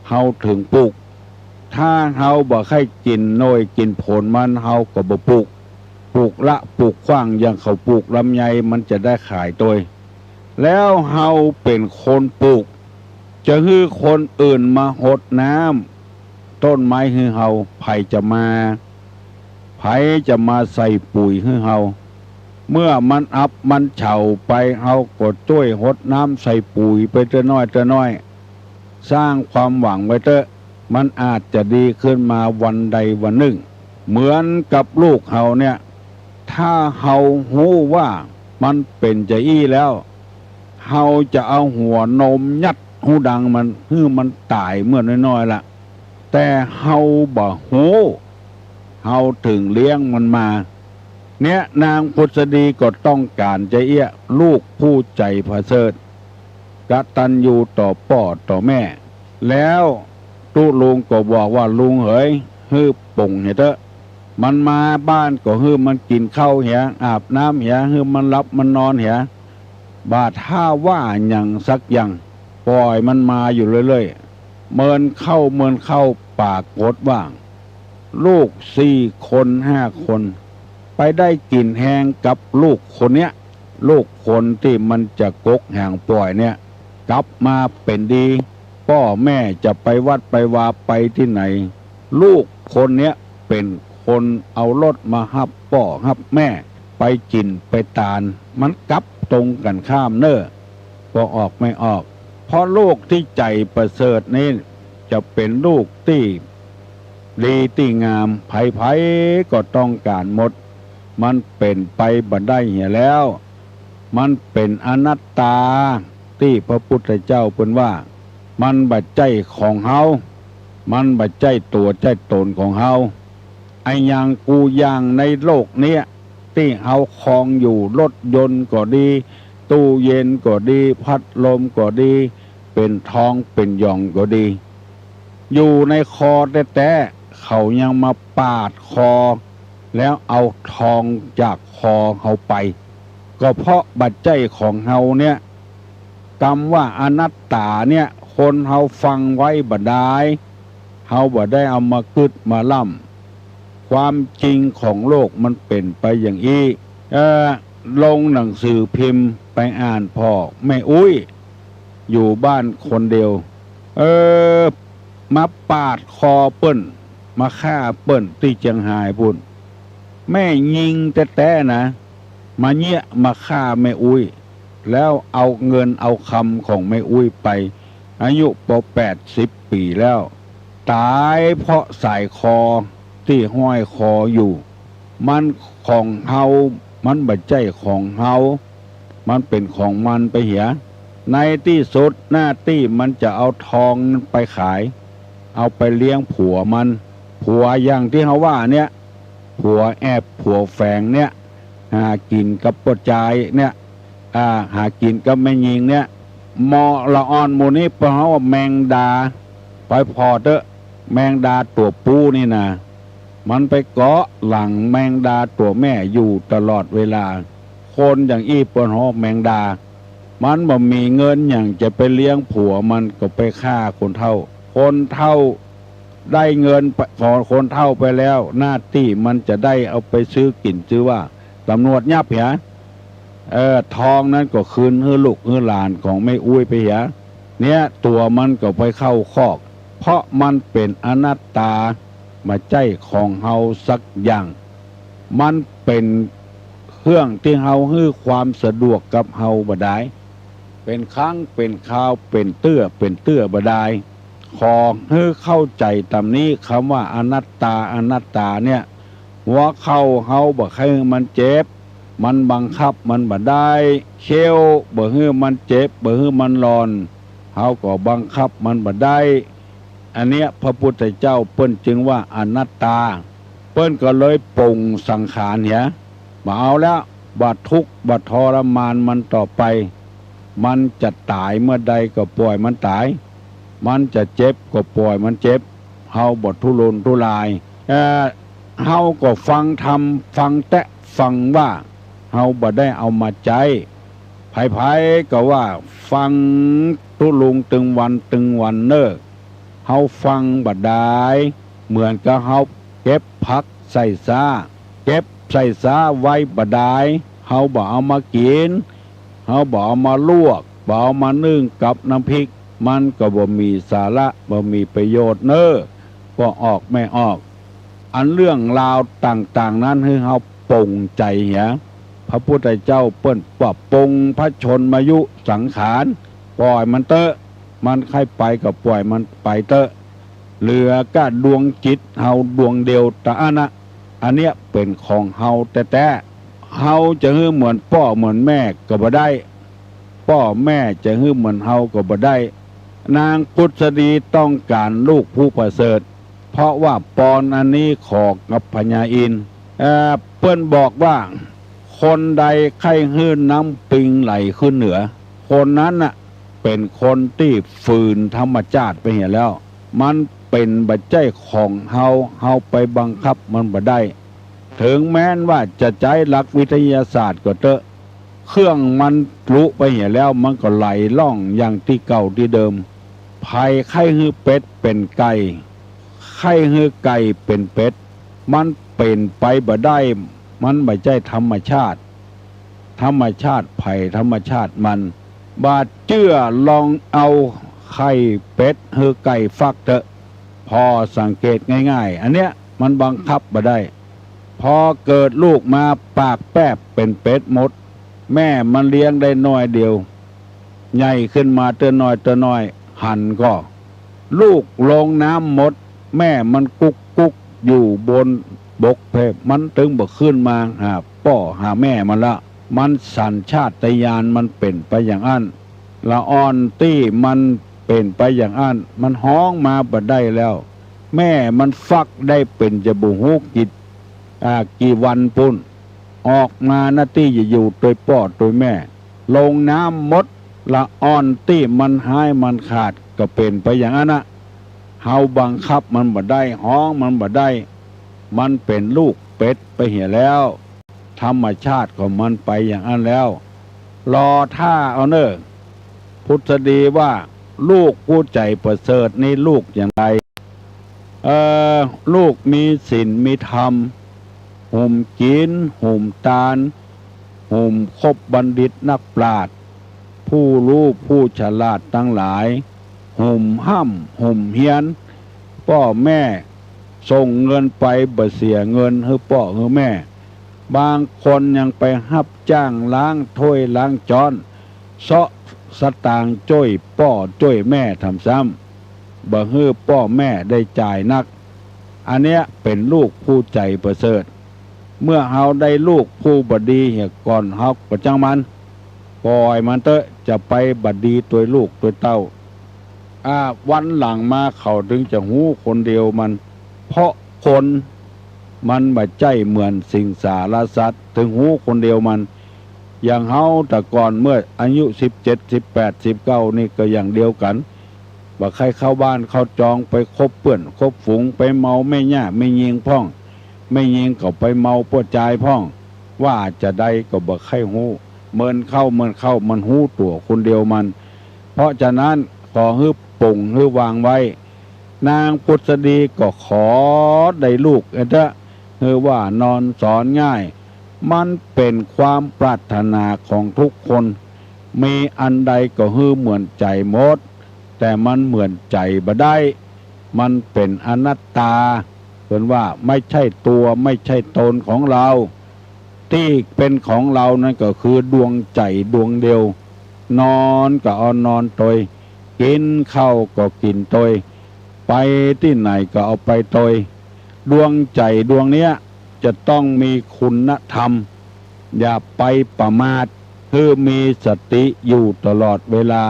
เฮาเถิงปลูก ถ้าเฮาบ่ใค่กิ๋นหน่วยกิ๋นผลมัน เฮาก็บ่ปลูก ปลูกละปลูกขว้าง อย่างเขาปลูกลำไย มันจะได้ขายตวย แล้วเฮาเป๋นคนปลูก จะหื้อคนอื่นมาหดน้ำต้นไม้หื้อเฮา ใผจะมา ใผจะมาใส่ปุ๋ยหื้อเฮา เมื่อมันอับมันเฉาไป เฮาก็จ้วยหดน้ำใส่ปุ๋ยไปเตื้อน้อยเตื้อน้อย สร้างความหวังไว้เต๊อะ มันอาจจะดีขึ้นมาวันใดวันนึ่ง เหมือนกับลูกเฮาเนี่ย ถ้าเฮาฮู้ว่ามันเป๋นจาอี้แล้ว เฮาจะเอาหัวนมยัดฮูดังมัน หื้อมันต๋ายเมื่อน้อยๆ ละ แต่เฮาบ่ฮู้ เฮาเถิงเลี้ยงมันมา เนี่ย นางผุษดีก็ต้องก๋านจาเอี้ย ลูกผู้ใจ๋ประเสริฐ กตัญญูต่อป้อต่อแม่ แล้วตุ๊ลุงก็บอกว่า ลุงเหย หื้อป๋งเหียเต๊อะ มันมาบ้านก็หื้อมันกิ๋นข้าวเหีย อาบน้ำเหีย หื้อมันหลับมันนอนเหีย บ่าถ้าว่าหยังสักอย่าง ป่อยมันมาอยู่เรื่อยๆ เมินเข้าเมินเข้า ปรากฏว่า ลูกสี่คนห้าคน ไปได้กิ๋นแฮงกับลูกคนเนี้ย ลูกคนตี้มันจะกกหางป่อยเนี่ย กลับมาเป๋นดี ป้อแม่จะไปวัดไปวาไปตี้ไหน ลูกคนเนี้ยเป๋นคนเอารถมาฮับป้อฮับแม่ไปกิ๋นไปตาน มันกลับตรงกั๋นข้ามเน่อ ป้อออกไม่ออก เพราะลูกตี้ใจ๋ประเสริฐนี้จะเป๋นลูกตี้ดีตี้งาม ใผๆ ก็ต้องก๋านหมด มันเป๋นไปบ่ได้เหียแล้ว มันเป๋นอนัตตา ตี้พระพุทธเจ้าเปิ้นว่า มันบ่ใจ้ของเฮา มันบ่ใจ้ตั๋วใจ้ต๋นของเฮา อะหยังกู้อย่างในโลกเนี้ย ตี้เฮาครองอยู่ รถยนต์ก็ดี ตู้เย็นก็ดี พัดลมก็ดี เป๋นทองเป๋นหยองก็ดี อยู่ในคอแต๊ๆ เขายังมาปาดคอ แล้วเอาทองจากคอเฮาไป ก็เพราะบ่ใจ้ของเฮาเนี่ย กำว่าอนัตตาเนี่ย คนเฮาฟังไว้บ่ดาย เฮาบ่ได้เอามากึ๊ดมาล่ำ ความจริงของโลกมันเป๋นไปอย่างอี้ เอ่อ ลงหนังสือพิมพ์ไปอ่านผ่อแม่อุ๊ย อยู่บ้านคนเดียว เออ มาปาดคอเปิ้น มาฆ่าเปิ้นตี้เจียงฮายปู้น แม่ญิงแต๊ๆ นะ มาเยียะมาฆ่าแม่อุ๊ย แล้วเอาเงินเอาคำของแม่อุ๊ยไป อายุปอแปดสิบปี๋แล้ว ต๋ายเพราะสายคอตี้ห้อยคออยู่ มันของเฮา มันบ่ใจ้ของเฮา มันเป๋นของมันไปเหีย ในตี้สุดหน้าตี้มันจะเอาทองไปขาย เอาไปเลี้ยงผัวมัน ผัวอย่างตี้เฮาว่าเนี่ย ผัวแอบผัวแฝงเนี่ย หากิ๋นกับป้อจายเนี่ย อ่า หากิ๋นกับแม่ญิงเนี่ย หมอละอ่อนหมู่นี้เปิ้นฮ้องว่าแมงดา ไปผ่อเต๊อะ แมงดาตั๋วปู้นี่นะ มันไปเกาะหลังแมงดาตั๋วแม่อยู่ตลอดเวลา คนอย่างอี้เปิ้นฮ้องแมงดา มันบ่มีเงินหยังจะไปเลี้ยงผัว มันก็ไปฆ่าคนเฒ่า คนเฒ่าได้เงินไป ของคนเฒ่าไปแล้ว หน้าตี้มันจะได้เอาไปซื้อกิ๋นซื้อว่า ต๋ำรวจยับเหีย เออ ทองนั้นก็คืนหื้อลูกหื้อหลานของแม่อุ๊ยไปเหีย เนี่ย ตั๋วมันก็ไปเข้าคอก เพราะมันเป๋นอนัตตา บ่ใจ้ของเฮาสักอย่าง มันเป๋นเครื่องตี้เฮาหื้อความสะดวกกับเฮาบ่ดาย เป๋นครั้งเป๋นคราว เป๋นเตื้อเป๋นเตื้อบ่ดาย ขอหื้อเข้าใจ๋ต๋ามนี้ กำว่าอนัตตา อนัตตาเนี่ย หัวเข่าเฮาบ่ใค่หื้อมันเจ็บ มันบังคับมันบ่ได้ เขี้ยวบ่หื้อมันเจ็บ บ่หื้อมันหล่อน เฮาก็บังคับมันบ่ได้ อันเนี้ยพระพุทธเจ้าเปิ้นจึงว่าอนัตตา เปิ้นก็เลยปลงสังขารเหีย บ่เอาแล้ว บ่ทุกข์บ่ทรมานมันต่อไป มันจะต๋ายเมื่อใดก็ปล่อยมันต๋าย มันจะเจ็บก็ปล่อยมันเจ็บ เฮาบ่ทุรนทุราย เอ่อ เฮาก็ฟังธรรม ฟังแต๊ ฟังว่า เฮาบ่ได้เอามาใจ๊ ใผๆ ก็ว่าฟังตุ๊ลุงตึงวันตึงวันเน่อ เฮาฟังบ่ดาย เหมือนกับเฮาเก็บผักใส่ซ้า เก็บใส่ซ้าไว้บ่ดาย เฮาบ่เอามากิ๋น เฮาบ่เอามาลวก บ่เอามานึ่งกับน้ำพริก มันก็บ่มีสาระ บ่มีประโยชน์เน่อ ป้อออกแม่ออก อันเรื่องราวต่างๆ นั้นหื้อเฮาปลงใจ๋เหีย พระพุทธเจ้าเปิ้นว่าปลงพระชนมายุสังขาร ปล่อยมันเต๊อะ มันใค่ไปก็ปล่อยมันไปเต๊อะ เหลือก้าดวงจิตเฮาดวงเดียวตะอั้นนะ อันเนี้ยเป๋นของเฮาแต๊ๆ เฮาจะหื้อเหมือนป้อเหมือนแม่ก็บ่ได้ ป้อแม่จะหื้อเหมือนเฮาก็บ่ได้ นางกุสดีต้องก๋านลูกผู้ประเสริฐ เพราะว่าปอนอันนี้ขอกับพญาอินทร์ เอ่อ เปิ้นบอกว่า คนใดใค่หื้อน้ำปิงไหลขึ้นเหนือ คนนั้นน่ะ เป๋นคนตี้ฝืนธรรมชาติไปเหียแล้ว มันเป๋นบ่ใจ้ของเฮา เฮาไปบังคับมันบ่ได้ เถิงแม้นว่าจะใจ๊หลักวิทยาศาสตร์ก็เต๊อะ เครื่องมันลุไปเหียแล้ว มันก็ไหลล่องอย่างตี้เก่าตี้เดิม ใผใค่หื้อเป็ดเป๋นไก่ ใค่หื้อไก่เป๋นเป็ด มันเป๋นไปบ่ได้ มันบ่ใจ้ธรรมชาติ ธรรมชาติใผธรรมชาติมัน บ่าเจื้อลองเอาไข่เป็ดหื้อไก่ฟักเต๊อะ ป้อสังเกตง่ายๆ อันเนี้ยมันบังคับบ่ได้ พอเกิดลูกมาปากแป๊บเป๋นเป็ดหมด แม่มันเลี้ยงได้น้อยเดียว ใหญ่ขึ้นมาเตื้อน้อยเตื้อน้อย หันก่อ ลูกลงน้ำหมด แม่มันกุ๊กกุ๊กอยู่บนบกเพ มันตึงบ่ขึ้นมาหาป้อหาแม่มันละ มันสัญชาตญาณมันเป๋นไปอย่างอั้น ละอ่อนตี้มันเป๋นไปอย่างอั้น มันฮ้องมาบ่ได้แล้ว แม่มันฟักได้เป๋นจะบ่ฮู้กี่ อ่า กี่วันปู้น ออกมานะตี้จะอยู่ตวยป้อตวยแม่ ลงน้ำหมด ละอ่อนตี้มันฮ้ายมันขาด ก็เป๋นไปอย่างอั้นนะ เฮาบังคับมันบ่ได้ ฮ้องมันบ่ได้ มันเป๋นลูกเป็ดไปเหียแล้ว ธรรมชาติของมันไปอย่างอั้นแล้ว รอท่าเอาเน่อ ผุดสดีว่า ลูกผู้ใจ๋ประเสริฐนี้ลูกอย่างไร เอ่อ ลูกมีศีลมีธรรม หุมศีล หุมตาน หุมคบบัณฑิตนักปราชญ์ ผู้ฮู้ผู้ฉลาดตังหลาย หุมฮ่ำหุมเฮียน ป้อแม่ส่งเงินไปบ่เสียเงินหื้อป้อหื้อแม่ บางคนยังไปฮับจ้างล้างถ้วยล้างจ๊อน เซาะสตางค์จ้วยป้อจ้วยแม่ทำซ้ำ บ่หื้อป้อแม่ได้จ่ายนัก อันเนี้ยเป๋นลูกผู้ใจ๋ประเสริฐ เมื่อเฮาได้ลูกผู้บ่ดีเหียก่อน เฮาก็จ้างมัน ป่อยมันเต๊อะ จะไปบ่ดีตวยลูกตวยเต้า อ่า วันหลังมาเขาถึงจะฮู้คนเดียวมัน เพราะคนมันบ่ใจ้เหมือนสิงสารสัตว์ ถึงฮู้คนเดียวมัน อย่างเฮาแต่ก่อนเมื่ออายุสิบเจ็ด สิบแปด สิบเก้า นี่ก็อย่างเดียวกั๋น บ่ใค่เข้าบ้านเข้าจอง ไปคบเปื้อนคบฝูง ไปเมาแม่ย่าแม่ญิงพ่อง แม่ญิงก็ไปเมาป้อจายพ่อง ว่าจะใดก็บ่ใค่ฮู้ เมินเข้าเมินเข้า มันฮู้ตั๋วคนเดียวมัน เพราะฉะนั้นขอหื้อปลงหื้อวางไว้ นางผุดสดีก็ขอได้ลูกเต๊อะ หื้อว่านอนสอนง่าย มันเป๋นความปรารถนาของทุกคน มีอันใดก็หื้อเหมือนใจ๋หมด แต่มันเหมือนใจ๋บ่ได้ มันเป๋นอนัตตา เปิ้นว่าไม่ใช่ตัวไม่ใช่ตนของเรา ตี้เป๋นของเรานั้นก็คือดวงใจ๋ดวงเดียว นอนก็เอานอนตวย กิ๋นข้าวก็กิ๋นตวย ไปตี้ไหนก็เอาไปตวย ดวงใจ๋ดวงเนี้ยจะต้องมีคุณธรรม อย่าไปประมาท หื้อมีสติอยู่ตลอดเวลา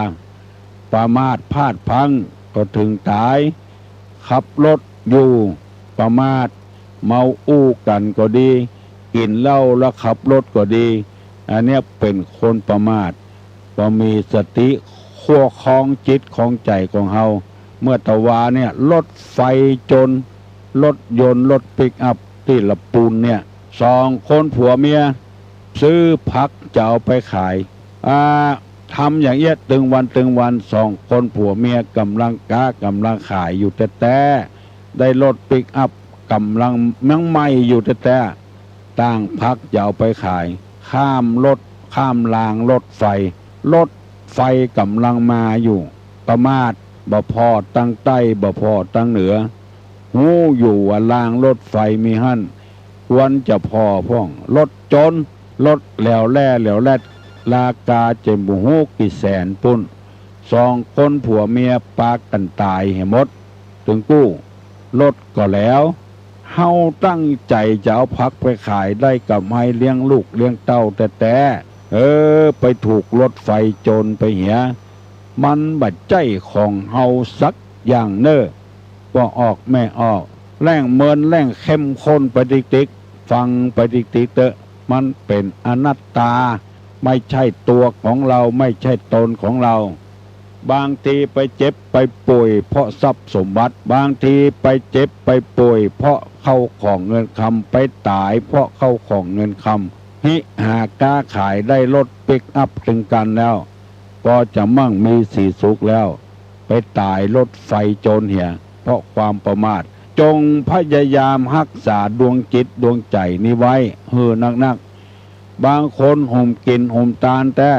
ประมาทพลาดพลั้งก็ถึงต๋าย ขับรถอยู่ประมาท เมาอู้กั๋นก็ดี กิ๋นเหล้าแล้วขับรถก็ดี อันเนี้ยเป๋นคนประมาท บ่มีสติควบคองจิตคองใจ๋ของเฮา เมื่อตะวาเนี่ย รถไฟจน รถยนต์ รถปิกอัพตี้ละปูนเนี่ย สองคนผัวเมีย ซื้อผักจะเอาไปขาย อ่า ทำอย่างเอี้ยตึงวันตึงวัน สองคนผัวเมียก่ำลังก๊ากำลังขายอยู่แต๊ๆ ได้รถปิกอัพก่ำลังยังใหม่อยู่แต๊ๆ ต่างผักจะเอาไปขาย ข้ามรถ ข้ามรางรถไฟ รถไฟก่ำลังมาอยู่ ประมาท บ่ผ่อตังใต้ บ่ผ่อตังเหนือ ฮู้อยู่ว่ารางรถไฟมีหั้น ควรจะผ่อพ่อง รถจน รถแหลวแหล่แหลวแหลด ราคาเจ็ดบ่ฮู้กี่แสนปู้น สองคนผัวเมียปากั๋นต๋ายเหียหมด ตึงกู้ รถก็แหลว เฮาตั้งใจ๋จะเอาผักไปขายได้ก๋ำไรเลี้ยงลูกเลี้ยงเต้าแต๊ๆ เออ ไปถูกรถไฟจนไปเหีย มันบ่ใจ้ของเฮาสักอย่างเน่อ ป้อออกแม่ออก แหล่งเมินแหล่งเข้มข้นไปติ๊กๆ ฟังไปติ๊กๆ เต๊อะ มันเป๋นอนัตตา ไม่ใช่ตัวของเรา ไม่ใช่ตนของเรา บางทีไปเจ็บไปป่วยเพราะทรัพย์สมบัติ บางทีไปเจ็บไปป่วยเพราะเข้าของเงินคำ ไปต๋ายเพราะเข้าของเงินคำ ฮิหาก๊าขายได้รถปิกอัพตึงกั๋นแล้ว ก็จะมั่งมีสีสุขแล้ว ไปต๋ายรถไฟจนเหีย เพราะความประมาท จงพยายามฮักษาดวงจิตดวงใจ๋นี้ไว้หื้อนักๆ บางคนหุมกิ๋นหุมตานแต๊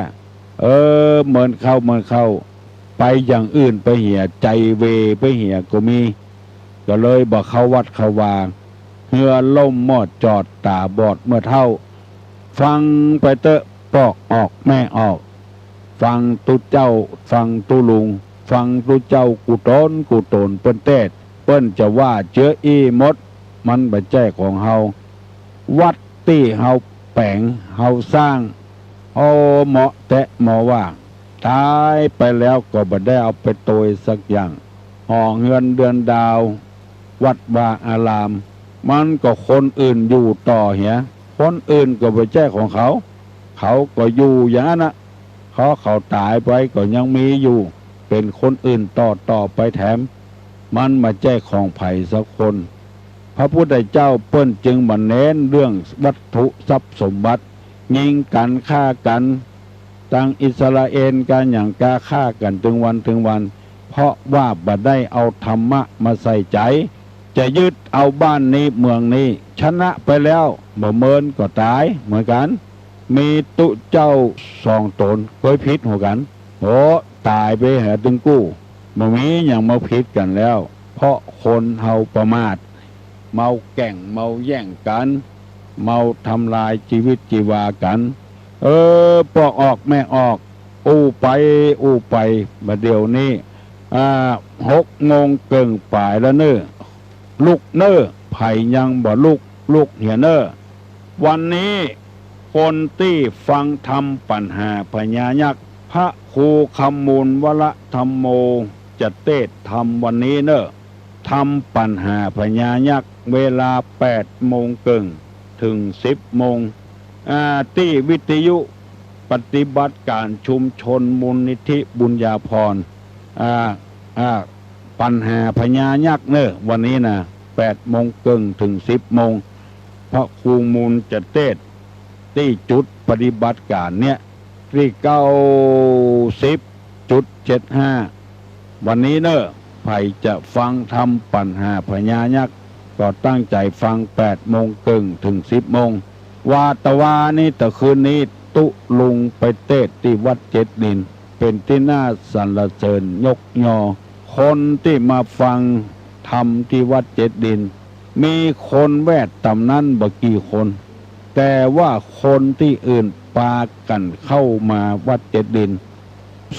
เออ เมินเข้าเมินเข้า ไปอย่างอื่นไปเหีย ใจ๋เวไปเหียก็มี ก็เลยบ่เข้าวัดเข้าวา เฮือล่มหม้อจอด ต๋าบอดเมื่อเฒ่า ฟังไปเต๊อะ ป้อออกแม่ออก ฟังตุ๊เจ้า ฟังตุ๊ลุง ฟังตุ๊เจ้ากู้ต๋นกู้ต๋นเปิ้นเตศน์ เปิ้นจะว่าเจื้ออี้หมด มันบ่ใจ้ของเฮา วัดตี้เฮาแป๋งเฮาสร้าง โอ้ เหมาะแต๊เหมาะว่า ต๋ายไปแล้วก็บ่ได้เอาไปตวยสักอย่าง หอเฮือนเดือนดาว วัดวาอาราม มันก็คนอื่นอยู่ต่อเหีย คนอื่นก็บ่ใจ้ของเขา เขาก็อยู่อย่างนั้นน่ะ เพราะเขาต๋ายไปก็ยังมีอยู่ เป๋นคนอื่นต่อๆ ไปแถม มันบ่ใจ้ของใผสักคน พระพุทธเจ้าเปิ้นจึงบ่เน้นเรื่องวัตถุทรัพย์สมบัติ ยิงกั๋น ฆ่ากั๋น ตังอิสราเอลกั๋นหยังกา ฆ่ากั๋นตึงวันตึงวัน เพราะว่าบ่ได้เอาธรรมะมาใส่ใจ๋ จะยึดเอาบ้านนี้เมืองนี้ ชนะไปแล้ว บ่เมินก็ต๋ายเหมือนกั๋น มีตุ๊เจ้าสองต๋นเกยผิดหัวกั๋น โอ้ ต๋ายไปเหียตึงกู้ บ่มีหยังมาผิดกั๋นแล้ว เพราะคนเฮาประมาท เมาแก่ง เมาแย่งกั๋น เมาทำลายจีวิตจีวากั๋น เออ ป้อออกแม่ออก อู้ไปอู้ไป บ่าเดี่ยวนี้ อ่า หกโมงเกิ่งป๋ายแล้วเน่อ ลุกเน่อ ใผยังบ่ลุก ลุกเหียเน่อ วันนี้คนตี้ฟังธรรมปัญหาพญายักษ์ พระครูคำมูลวรธรรมโม จะเตสน์ธรรมวันนี้เน่อ ธรรมปัญหาพญายักษ์ เวลาแปดโมงเกิ่งถึงสิบโมง อ่า ตี้วิทยุปฏิบัติการชุมชนมูลนิธิบุญญาภรณ์ อ่า อ่า ปัญหาพญายักษ์เน่อ วันนี้นะ แปดโมงเกิ่งถึงสิบโมง พระครูมูลจะเตสน์ ตี้จุดปฏิบัติการเนี่ย ตี้เก้าสิบจุดเจ็ดห้า วันนี้เน่อ ใผจะฟังธรรมปัญหาพญายักษ์ ก็ตั้งใจ๋ฟัง แปดโมงเกิ่งถึงสิบโมง ว่าตะวานี้ตะคืนนี้ ตุ๊ลุงไปเตสน์ตี้วัดเจ็ดดิน เป๋นตี้น่าสรรเสริญยกยอ คนตี้มาฟังธรรมตี้วัดเจ็ดดิน มีคนแวดต๋ามนั้นบ่กี่คน แต่ว่าคนตี้อื่นปากั๋นเข้ามาวัดเจ็ดดิน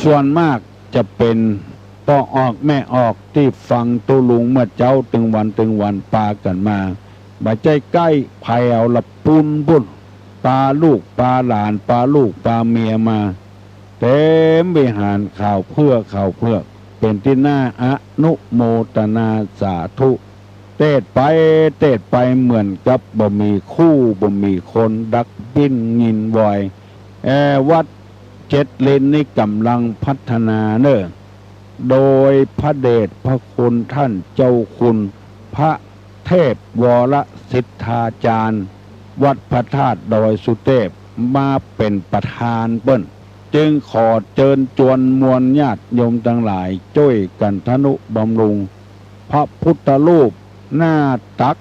ส่วนมากจะเป๋นป้อออกแม่ออกตี้ฟังตุ๊ลุงเมื่อเจ๊าตึงวันตึงวันปากั๋นมา บ่ใจ้ใก้ ใผเอาละปู๊นปุ้น ปาลูกปาหลาน ปาลูกปาเมียมา เต๋มวิหาร ขาวเผือกขาวเผือก เป๋นตี้น่าอนุโมตนาสาธุ เตสน์ไปเตสน์ไปเหมือนกับบ่มีคู่บ่มีคน ดักปิ้นงินวอย แอ วัดเจ็ดดินนี้ก่ำลังพัฒนาเน่อ โดยพระเดชพระคุณท่านเจ้าคุณพระเทพวรสิทธาจารย์ วัดพระธาตุดอยสุเทพ มาเป๋นประธานเปิ้น จึงขอเจิญจวนมวลญาติโยมตังหลาย จ้วยกั๋นทะนุบำรุง พระพุทธรูปหน้าตัก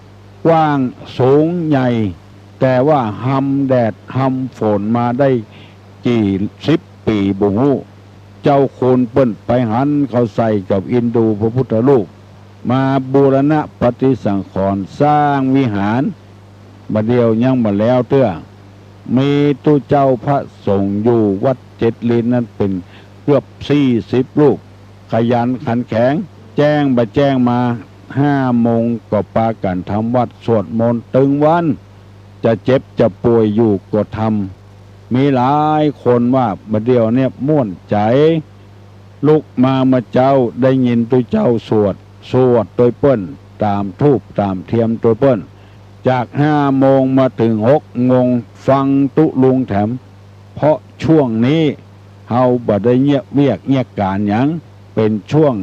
กว้างสูงใหญ่ แต่ว่าฮำแดดฮำฝนมาได้กี่สิบปี๋บ่ฮู้ เจ้าคุณเปิ้นไปหันเข้าใส่กับอินดูพระพุทธรูป มาบูรณะปฏิสังขรณ์สร้างวิหาร บ่าเดี่ยวยังบ่แล้วเตื้อ มีตุ๊เจ้าพระสงฆ์อยู่วัดเจ็ดดินนั้นเป๋นเกือบสี่สิบรูป ขยันขันแข็ง แจ้งบ่าแจ้งมา ห้าโมงก็ปากั๋นทำวัตรสวดมนต์ตึงวัน จะเจ็บจะป่วยอยู่ก็ทำ มีหลายคนว่าบ่าเดี่ยวเนี่ยม่วนใจ๋ ลุกมาเมื่อเจ๊าได้ยินตุ๊เจ้าสวด สวดตวยเปิ้น ต๋ามธูปต๋ามเตียนตวยเปิ้น จากห้าโมงมาเถิงหกโมง ฟังตุ๊ลุงแถม เพราะช่วงนี้เฮาบ่ได้เยียะเวียกเยียะก๋านหยัง เป๋นช่วง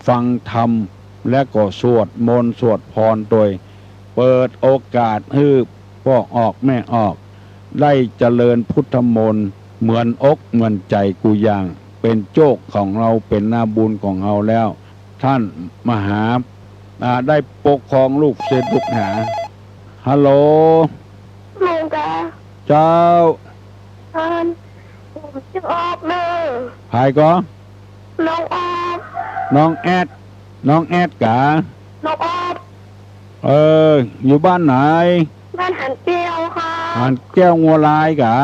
ฟังธรรม และก็สวดมนต์สวดภรณ์ตวย เปิดโอกาสหื้อป้อออกแม่ออก ได้เจริญพุทธมนต์เหมือนอกเหมือนใจ๋กู้อย่าง เป๋นโจคของเฮา เป๋นนาบุญของเฮาแล้ว ท่านมหา อ่า ได้ปกครองลูกศิษย์ลูกหา ฮัลโหล ลุงกา เจ้า อัน ผมจะออกเนอะ ใผก่อ น้องออฟ น้องแอด น้องแอดกา น้องออฟ เออ อยู่บ้านไหน บ้านหานแก้วครับ หานแก้วงัวลายกา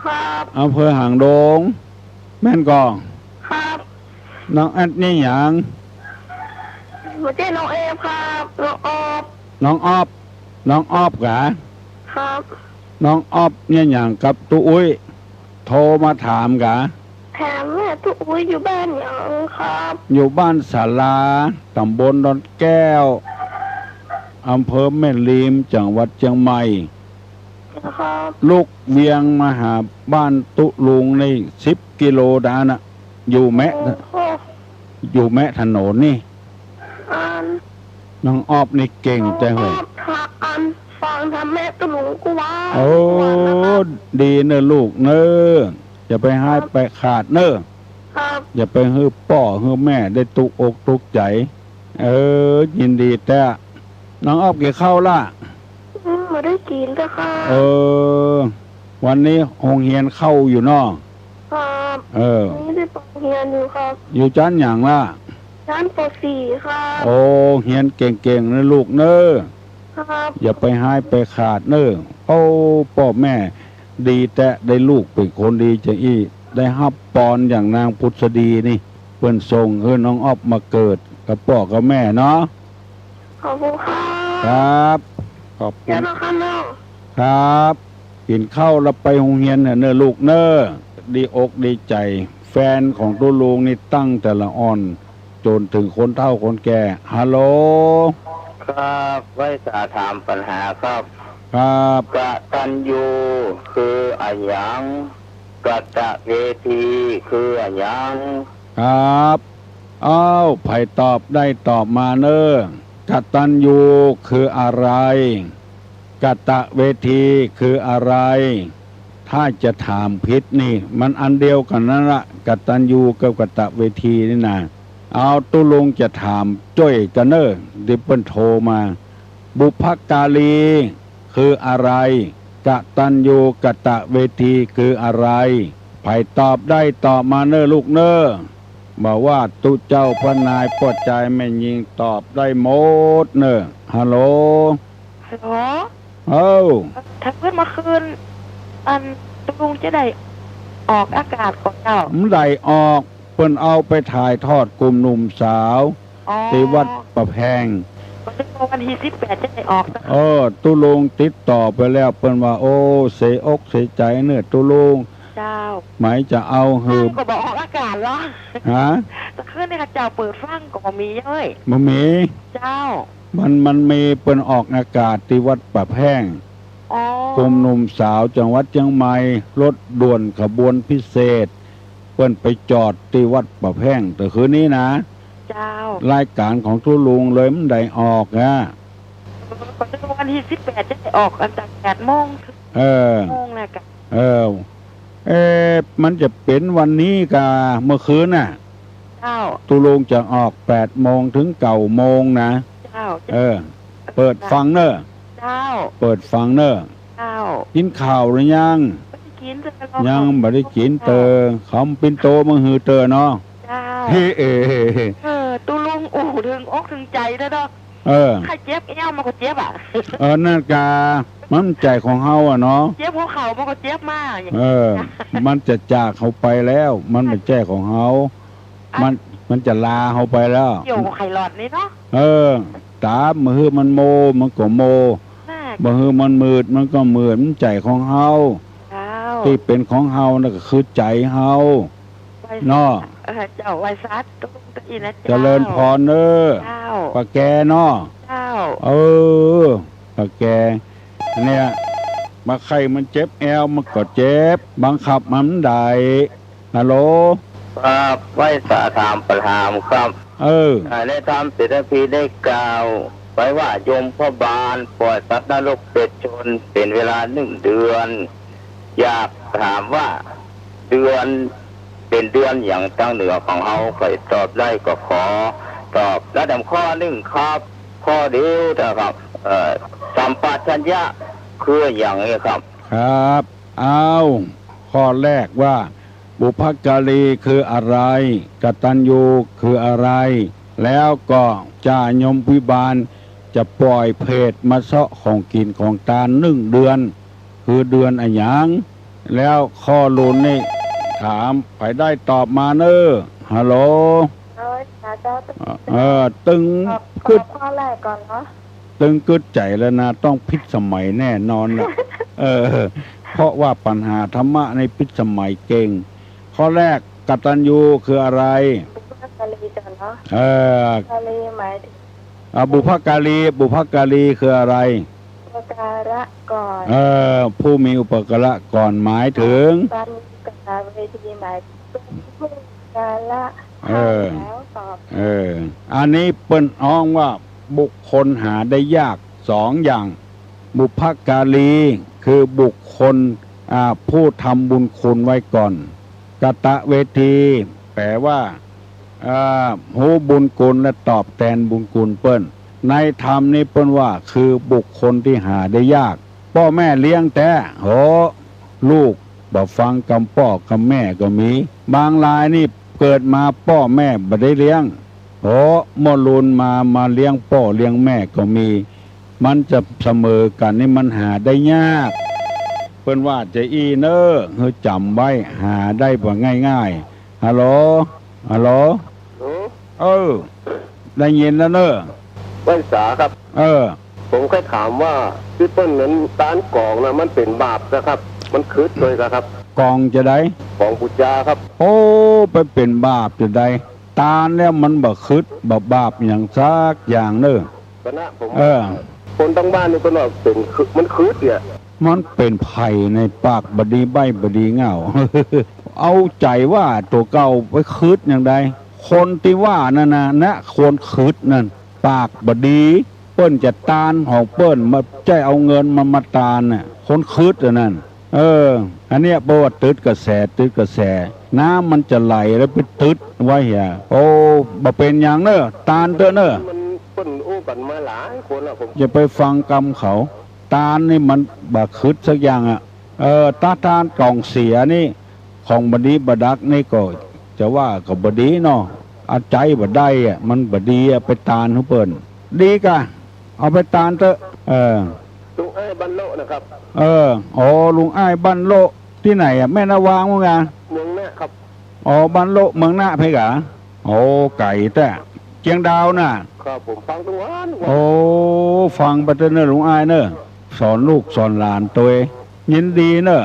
ครับ อำเภอหางดง แม่นก่อ ครับ น้องแอดนี่หยัง บ่ใจ้น้องเอฟครับ น้องออฟ น้องออฟ น้องออฟกา ครับ น้องออฟเนี่ยหยังกับตุ๊อุ้ย โทรมาถามกา ถามแม่ ตุ๊อุ๊ยอยู่บ้านหยังครับ อยู่บ้านศาลา ตำบลดอนแก้ว อำเภอแม่ริม จังหวัดเจียงใหม่ ครับ ลูกเวียงมาหาบ้านตุ๊ลุงนี่สิบกิโลดานะ อยู่แมะ โอ้โห อยู่แมะถนนนี่ อัน น้องออฟนี่เก่งแต๊เว้ย น้องออฟ อันฟังธรรมแม่ตุ๊ลุงกูว่า โอ้ ดีเน่อลูกเน่อ อย่าไปฮ้ายไปขาดเน่อ ครับ อย่าไปหื้อป้อหื้อแม่ได้ตุ๊กอกตุ๊กใจ๋ เออ ยินดีแต๊ น้องออฟกิ๋นข้าวละ อืม บ่ได้กิ๋นเจ้าค่ะ เออ วันนี้โฮงเฮียนเข้าอยู่เนาะ ครับ เออ นี่ได้ไปโฮงเฮียนอยู่ครับ อยู่จั้นหยังละ จั้น ป.สี่ ครับ โอ้ เฮียนเก่งๆ เน่อลูกเน่อ ครับ อย่าไปฮ้ายไปขาดเน่อ โอ้ ป้อแม่ดีแต๊ ได้ลูกเป๋นคนดีจาอี้ ได้ฮับปอนอย่างนางผุษดีนี่ เปิ้นส่งหื้อน้องออฟมาเกิดกับป้อกับแม่เนาะ ขอบคุณครับ ครับ ขอบคุณ เดี๋ยวนะครับน้อง ครับ กิ๋นข้าวแล้วไปโฮงเฮียนเน่อ เน่อลูกเน่อ ดีอกดีใจ๋ แฟนของตุ๊ลุงนี่ตั้งแต่ละอ่อนจ๋นเถิงคนเฒ่าคนแก่ ฮัลโหล ครับ ไหว้สาถามปัญหาครับ ครับ กตัญญูคืออะหยัง กตเวทีคืออะหยัง ครับ อ้าว ใผตอบได้ตอบมาเน่อ กตัญญูคืออะไร กตเวทีคืออะไร ถ้าจะถามผิดนี่ มันอันเดียวกั๋นนั่นละ กตัญญูกับกตเวทีนี่นะ เอาตุ๊ลุงจะถามจ้วยกั๋นเน่อ ตี้เปิ้นโทรมา บุพการีคืออะไร กตัญญูกตเวทีคืออะไร ใผตอบได้ตอบมาเน่อลูกเน่อ บ่ว่าตุ๊เจ้าป้านายป้อจายแม่ญิงตอบได้หมดเน่อ ฮัลโหล ฮัลโหล เอ้า ถ้าเปิ้นเมื่อคืน อันตุ๊ลุงจะได้ออกอากาศก่อเจ้า บ่ได้ออก เปิ้นเอาไปถ่ายทอดกลุ่มหนุ่มสาว อ๋อ ตี้วัดป่าแพง ก็นึกว่าวันตี้สิบแปดจะได้ออก เออ ตุ๊ลุงติดต่อไปแล้ว เปิ้นว่า โอ้ เสียอกเสียใจ๋เน่อตุ๊ลุง เจ้า ไหมจะเอาหื้อ ก็บ่ออกอากาศเหรอ ฮะ แต่คืนนี้ข้าเจ้าเปิดฟังก็บ่มีเย้ย บ่มี เจ้า มัน มันมีเปิ้นออกอากาศตี้วัดป่าแพง อ๋อ กลุ่มหนุ่มสาวจังหวัดเจียงใหม่ รถด่วนขบวนพิเศษ เปิ้นไปจอดตี้วัดป่าแพง แต่คืนนี้นะ เจ้า รายก๋านของตุ๊ลุงเลยบ่ได้ออกอะ ก็นึกว่าวันตี้สิบแปดจะได้ออกตั้งแต่แปดโมงเถิง เออ โมงแล้วกะ เออ เอ๊ะ มันจะเป๋นวันนี้กาเมื่อคืนน่ะ เจ้า ตุ๊ลุงจะออกแปดโมงเถิงเก้าโมงนะ เจ้า เออ เปิดฟังเน่อ เจ้า เปิดฟังเน่อ เจ้า กิ๋นข้าวหรือยัง บ่ได้กิ๋นเจ้า ยังบ่ได้กิ๋นเจ้า เตอ เขาปิ้นโตมาหื้อเตอเนาะ เจ้า เฮ้ เออ เออ ตุ๊ลุงอู้เถิงอกเถิงใจ๋เด้อเนาะ เออ ใค่เจ็บแอ้วมันก็เจ็บอะ เออ นั่นกา มันบ่ใจ้ของเฮาอะเนาะ เจ็บหัวเข่ามันก็เจ็บมา เออ มันจะจากเฮาไปแล้ว มันบ่ใจ้ของเฮา มัน มันจะลาเฮาไปแล้ว เกี่ยวกับไขหลอดนี่เนาะ เออ ต๋าบ่หื้อมันโม มันก็โม น่ะ บ่หื้อมันมืด มันก็มืด มันบ่ใจ้ของเฮา เจ้า ตี้เป๋นของเฮานั่นก็คือใจ๋เฮา ไหว้สา เนาะ เออ เจ้า ไหว้สาตุ๊ลุงตะอี้นะเจ้า เจริญพรเน่อ เจ้า ป้าแกเนาะ เจ้า เออ ป้าแก เนี่ย บ่าใค่มันเจ็บแอ้ว มันก็เจ็บ บังคับมันบ่ได้ ฮัลโหล ครับ ไหว้สาถามปัญหาครับ เออ อ่า ในธรรมเศรษฐพีได้กล่าวไว้ว่า ยมพบาลปล่อยสัตว์นรกเปรตชนเป๋นเวลาหนึ่งเดือน อยากถามว่าเดือนเป๋นเดือนหยัง ตางเหนือของเฮา ใผตอบได้ก็ขอตอบ และแถมข้อนึ่งครับ ข้อเดียวนะครับ เอ่อ สัมปชัญญะคือหยังเนี่ยครับ ครับ อ้าว ข้อแรกว่า บุพการีคืออะไร กตัญญูคืออะไร แล้วก็จ่ายมพบาลจะปล่อยเปรตมาเซาะของกิ๋นของตานหนึ่งเดือน คือเดือนอะหยัง แล้วข้อลูนนี่ถาม ใผได้ตอบมาเน่อ ฮัลโหล โอ้ย เจ้า เออ ตึง ตอบ กึ๊ด ตอบข้อแรกก่อนเนาะ ตึงกึ๊ดใจ๋แล้วนะ ต้องพิสมัยแน่นอนนะ เออ เพราะว่าปัญหาธรรมะนี่พิสมัยเก่ง ข้อแรก กตัญญูคืออะไร? บุพการี เจ้าเนาะ เออ การีหมายถึง อ่า บุพการี บุพการีคืออะไร? อุปการะก่อน เออ ผู้มีอุปการะก่อน หมายถึง การมีกตเวที หมายถึงผู้อุปการะ เออ ให้แล้วตอบ เออ อันนี้เปิ้นฮ้องว่าบุคคลหาได้ยากสองอย่าง บุพการี คือบุคคล อ่า ผู้ทำบุญคุณไว้ก่อน กตเวที แปลว่า อ่า ฮู้บุญคุณและตอบแตนบุญคุณเปิ้น ในธรรมนี้เปิ้นว่าคือบุคคลตี้หาได้ยาก ป้อแม่เลี้ยงแต๊ โห ลูกบ่ฟังกำป้อกำแม่ก็มี บางรายนี่เกิดมาป้อแม่บ่ได้เลี้ยง โห เมื่อลูนมา มาเลี้ยงป้อเลี้ยงแม่ก็มี มันจะเสมอกั๋นนี่มันหาได้ยาก เปิ้นว่าจะอี้เน่อ หื้อจ๋ำไว้ หาได้บ่ง่ายๆ ฮัลโหล ฮัลโหล ฮัลโหล เออ ได้ยินแล้วเน่อ ไหว้สาครับ เออ ผมใค่ถามว่าตี้เปิ้นนั้นตานก๋องนะมันเป๋นบาปกาครับ มันขึดตวยกาครับ ก๋องจาใด ก๋องปู๋จาครับ โอ้ ไปเป๋นบาปจาใด ตานแล้วมันบ่ขึดบ่บาปหยังสักอย่างเน่อ คณะผม เออ คนตังบ้านนี่เปิ้นว่าเป๋นขึด มันขึดเนี่ย มันเป๋นใผในปากบ่ดีใบ้บ่ดีเหง้า เอาใจ๋ว่าตั๋วเก่าไปขึดอย่างใด คนตี้ว่านั่นนะ นะ คนขึดนั่น ปากบ่ดี เปิ้นจะตานของเปิ้น บ่ใจ้เอาเงินมันมาตานน่ะ คนขึดอันนั้น เออ อันเนี้ยเปิ้นว่าตึดกระแส ตึดกระแส น้ำมันจะไหลแล้วไปตึดไว้เหีย โอ้ บ่เป๋นหยังเน่อ ตานเต๊อะเน่อ มันเปิ้นอู้กั๋นมาหลายคนแล้ว ผม อย่าไปฟังกำเขา ตานนี่มันบ่ขึดสักอย่างอะ เออ ถ้าตานก๋องเสียนี่ ของบ่ดีบ่ดักนี่ก็จะว่าก็บ่ดีเนาะ เอาใจ๋บ่ได้อะ มันบ่ดีอะ ไปตานหื้อเปิ้น ดีกา เอาไปตานเต๊อะ เออ ลุงอ้ายบ้านโละนะครับ เออ อ๋อ ลุงอ้ายบ้านโละ ตี้ไหนอะ แม่นาวางมั้งอะ เมืองนะครับ อ๋อ บ้านโละ เมืองนะ ไผกา โอ้ ไก๋แต๊ เจียงดาวน่ะ ครับ ผมฟังทุกวัน โอ้ ฟังไปเต๊อะเน่อลุงอ้ายเน่อ สอนลูกสอนหลานตวย ยินดีเน่อ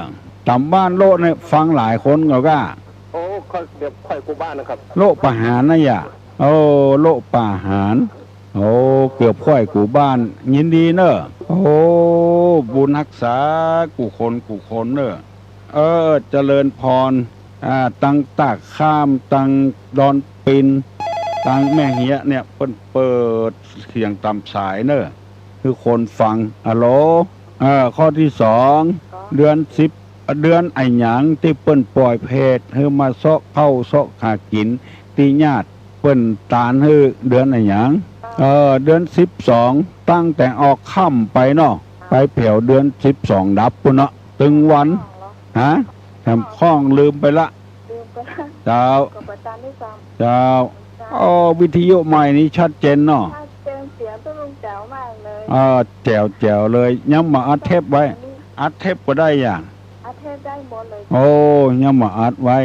ต๋ามบ้านโละเนี่ยฟังหลายคนก็ก้า โอ้ ค่อย เดี๋ยวค่อยกู้บ้านนะครับ โละป่าหาญนะยะ โอ้ โละป่าหาญ โอ้ เกือบค่อยกู้บ้าน ยินดีเน่อ โอ้ บุญฮักษากู้คนกู้คนเน่อ เออ เจริญพร อ่า ตังต้าข้าม ตังดอนปิน ตังแม่เฮียะเนี่ย เปิ้นเปิดเสียงต๋ามสายเน่อ หื้อคนฟัง ฮัลโหล เออ ข้อตี้สอง เดือนสิบ เดือนอะหยังตี้เปิ้นป่อยเพจหื้อมาเซาะข้าวเซาะขากิ๋นตี้ญาติ เปิ้นตานหื้อเดือนอะหยัง เออ เดือนสิบสอง ตั้งแต่ออกค่ำไปเนาะ ไปแผวเดือนสิบสองดับปู้นเนาะ ตึงวัน ฮะ แถมข้องลืมไปละ ลืมไปละ เจ้า ก็ประจานด้วยซ้ำ เจ้า เจ้า โอ้ วิทยุใหม่นี้ชัดเจนเนาะ ชัดเจน เสียงตะลุงแจ๋วมากเลย เออ แจ๋วๆ เลย ยังบ่อัดเทปไว้ อัดเทปก็ได้อย่าง อัดเทปได้หมดเลย โอ้ ยังบ่อัดไว้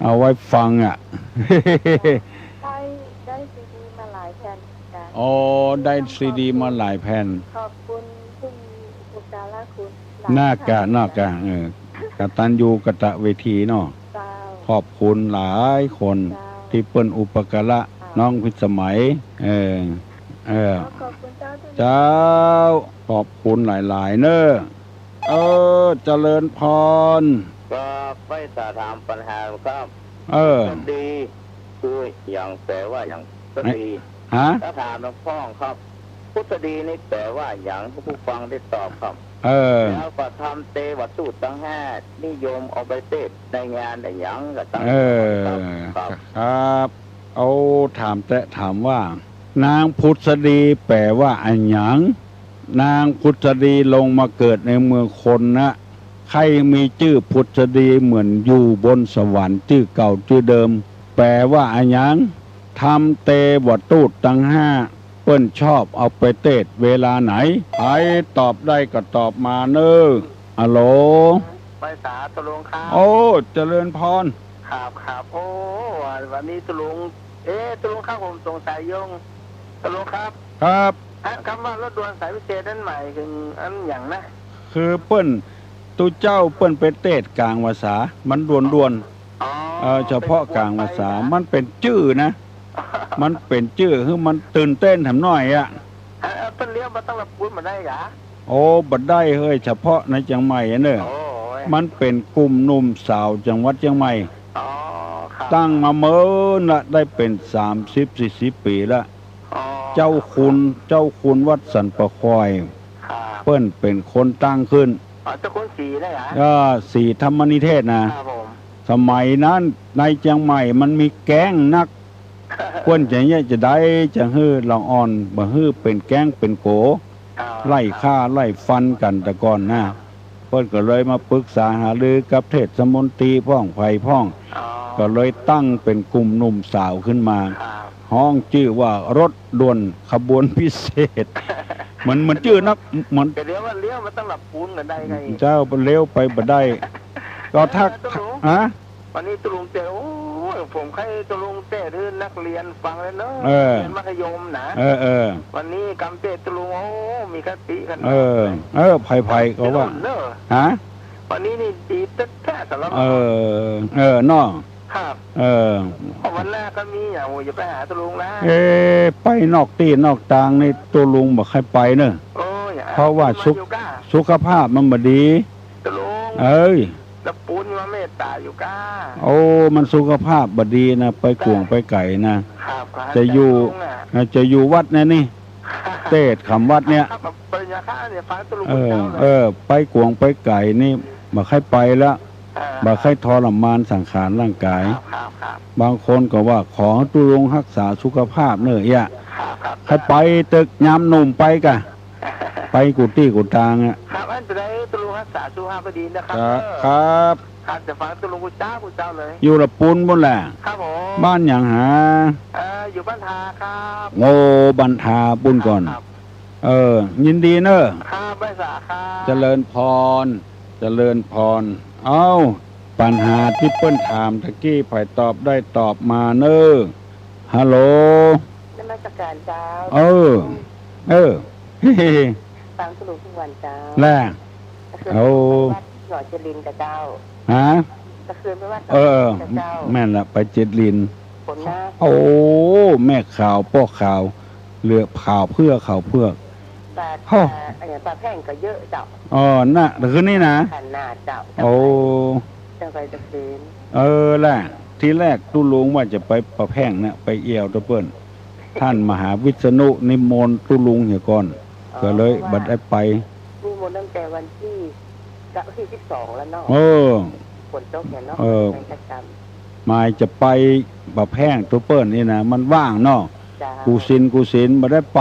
เอาไว้ฟังอะ ได้ ได้ซีดีมาหลายแผ่นเหมือนกั๋น อ๋อ ได้ซีดีมาหลายแผ่น ขอบคุณผู้มีอุปการะคุณหลาย น่ากะ ท่าน น่ากะ เออ กตัญญูกตเวทีเนาะ เจ้า ขอบคุณหลายคน เจ้า ตี้เปิ้นอุปการะ เจ้า น้องพิสมัย เออ เออ ขอบคุณเจ้า เจ้า ขอบคุณหลายๆ เน่อ เออ เจริญพร ก็ไปสอบถามปัญหาครับ เออ พุทธดีคือหยัง แปลว่าหยัง พุทธดี ฮะ ถ้าถามหลวงพ่อครับ พุทธดีนี่แปลว่าหยัง ผู้ฟังได้ตอบครับ เออ แล้วก็ธรรมเตวทูตตังห้า นิยมเอาไปเตศน์ในงานอะหยังกาตั้ง เออ ครับ ครับ เอาถามแต๊ ถามว่า นางผุดสดีแปลว่าอะหยัง นางผุดสดีลงมาเกิดในเมืองคนนะ ใค่มีจื้อผุดสดีเหมือนอยู่บนสวรรค์จื้อเก่าจื้อเดิม แปลว่าอะหยัง ธรรมเตวทูตตังห้า เปิ้นชอบเอาไปเตศน์เวลาไหน ใผตอบได้ก็ตอบมาเน่อ ฮัลโหล ไปสา ตะลุงครับ โอ้ เจริญพร ครับ ครับ โอ้ วันนี้ตะลุง เอ๊ะ ตะลุงครับ ผมสงสัยโยง ตะลุงครับ ครับ อันกำว่ารถด่วนสายพิเศษนั้นหมายเถิงอันหยังนะ คือเปิ้น ตุ๊เจ้าเปิ้นไปเตศน์ก๋างวาสา มันด่วนๆ อ๋อ เออ เฉพาะก๋างภาษา มันเป๋นจื้อนะ มันเป๋นจื้อ หื้อมันตื่นเต้นแถมหน้อยอะ เออ เปิ้นเลี้ยวมาตั้งละปูนบ่ได้กา โอ้ บ่ได้เฮ้ย เฉพาะในเจียงใหม่อะเน่อ โอ้ย มันเป๋นกลุ่มหนุ่มสาวจังหวัดเจียงใหม่ อ๋อ ครับ ตั้งมาเมินละ ได้เป๋นสามสิบสี่สิบปี๋ละ อ๋อ เจ้าคุณ เจ้าคุณวัดสันป่าควาย ครับ เปิ้นเป๋นคนตั้งขึ้น อ๋อ เจ้าคุณศรีนะ เออ ศรีธรรมนิเทศนะ ครับผม สมัยนั้นในเจียงใหม่มันมีแก๊งนัก เปิ้นจะเยียะจะใด จะหื้อละอ่อน บ่หื้อเป๋นแก๊งเป๋นโก๋ อ๋อ ไล่ฆ่าไล่ฟันกั๋นแต่ก่อนนะ ครับ เปิ้นก็เลยมาปรึกษาหารือกับเทศมนตรีพ่องใผพ่อง อ๋อ ก็เลยตั้งเป๋นกลุ่มหนุ่มสาวขึ้นมา ครับ ฮ้องจื้อว่ารถด่วนขบวนพิเศษ มัน มันจื้อนัก มัน ก็เดี๋ยวมันเลี้ยวมาตั้งละปูนก็ได้ไง เจ้า มันเลี้ยวไปบ่ได้ ก็ถ้า เออ ตกลง ฮะ วันนี้ตุ๊ลุงเต๋อ โอ้ย ผมใค่ตุ๊ลุงเต๋อหื้อนักเรียนฟังแล้วเนาะ เออ เรียนมัธยมนะ เออ เออ วันนี้กำเต๋อตุ๊ลุง โอ้ มีคติขนาด เออ เออ ใผๆ ก็ว่า ตุ๊ลุงเนอะ ฮะ วันนี้นี่ดีแต๊ๆ สำหรับ เออ เออ เนาะ ครับ เออ วันหน้าก็มีอ่ะ โอ้ย อย่าไปหาตุ๊ลุงนะ เอ๊ะ ไปนอกตี้นอกตางนี่ตุ๊ลุงบ่ใค่ไปเนอะ โอ้ย เพราะว่าสุข ตุ๊ลุงมาอยู่ก้า สุขภาพมันบ่ดี ตุ๊ลุง เอ้ย แล้วปูนมาเมตต๋าอยู่ก้า โอ้ มันสุขภาพบ่ดีนะ ไปกวงไปไก๋นะ ครับ จะอยู่ จะอยู่วัดเนี่ยนี่ เตศน์ขำวัดเนี่ย ครับ ปริญญาข้าเนี่ย ฟังตุ๊ลุง เออ เจ้าเลย เออ ไปกวงไปไก๋นี่ บ่ใค่ไปละ อ่า บ่ใค่ทรมานสังขารร่างก๋าย ครับ ครับ ครับ บางคนก็ว่า ขอตุ๊ลุงฮักษาสุขภาพเน่อเอี้ย ครับ ครับ ใค่ไปเต๊อะ ยามหนุ่มไปก่ะ ไปกู้ตี้กู้ตางอะ ครับ อันจะได้ตุ๊ลุงฮักษาสุขภาพให้ดีนะครับ ครับ เออ ครับ ครับ จะฟังตุ๊ลุงกู้เจ้ากู้เจ้าเลย อยู่ละปูนปู้นแหละ ครับผม บ้านหยังหา เอ่อ อยู่บ้านทาครับ โอ้ บ้านทาปู้นก่อน ครับ เออ ยินดีเนอะ ครับ ไหว้สาครับ เจริญพร เจริญพร เอ้า ปัญหาตี้เปิ้นถามตะกี้ ใผตอบได้ตอบมาเนอะ ฮัลโหล นมัสการเจ้า เออ เออ ฟังตุ๊ลุงกู้วันเจ้า แหละ ก็คือ โอ้ ไปวัดหนองเจริญกับเจ้า ฮะ ก็คือไปวัดหนอง เออ เจริญกับเจ้า แม่นละ ไปเจริญ คนนะ โอ้ แม่ขาวป้อขาว เหลือขาวเผือก ขาวเผือก ปลา โอ้ เอ่อ อะไร ปลาแพ่งก็เยอะเจ้า อ๋อ น่ะ คืนนี้นะ ขนาดเจ้า โอ้ จะไปตะคืน เออ แหละ ทีแรกตุ๊ลุงว่าจะไปปลาแพ่งเนี่ย ไปเอี่ยวตะเปิ้น ต้านมหาวิษณุนิมนต์ตุ๊ลุงเหียก่อน อ๋อ ก็เลย เพราะว่า บ่ได้ไป นิมนต์ตั้งแต่วันตี้ ก็วันตี้สิบสองแล้วเนาะ เออ ฝนตกเนี่ยเนาะ เออ ไปประจำ หมายจะไปปลาแพ่งตะเปิ้นนี่นะ มันว่างเนาะ จ้า กู้สินกู้สินบ่ได้ไป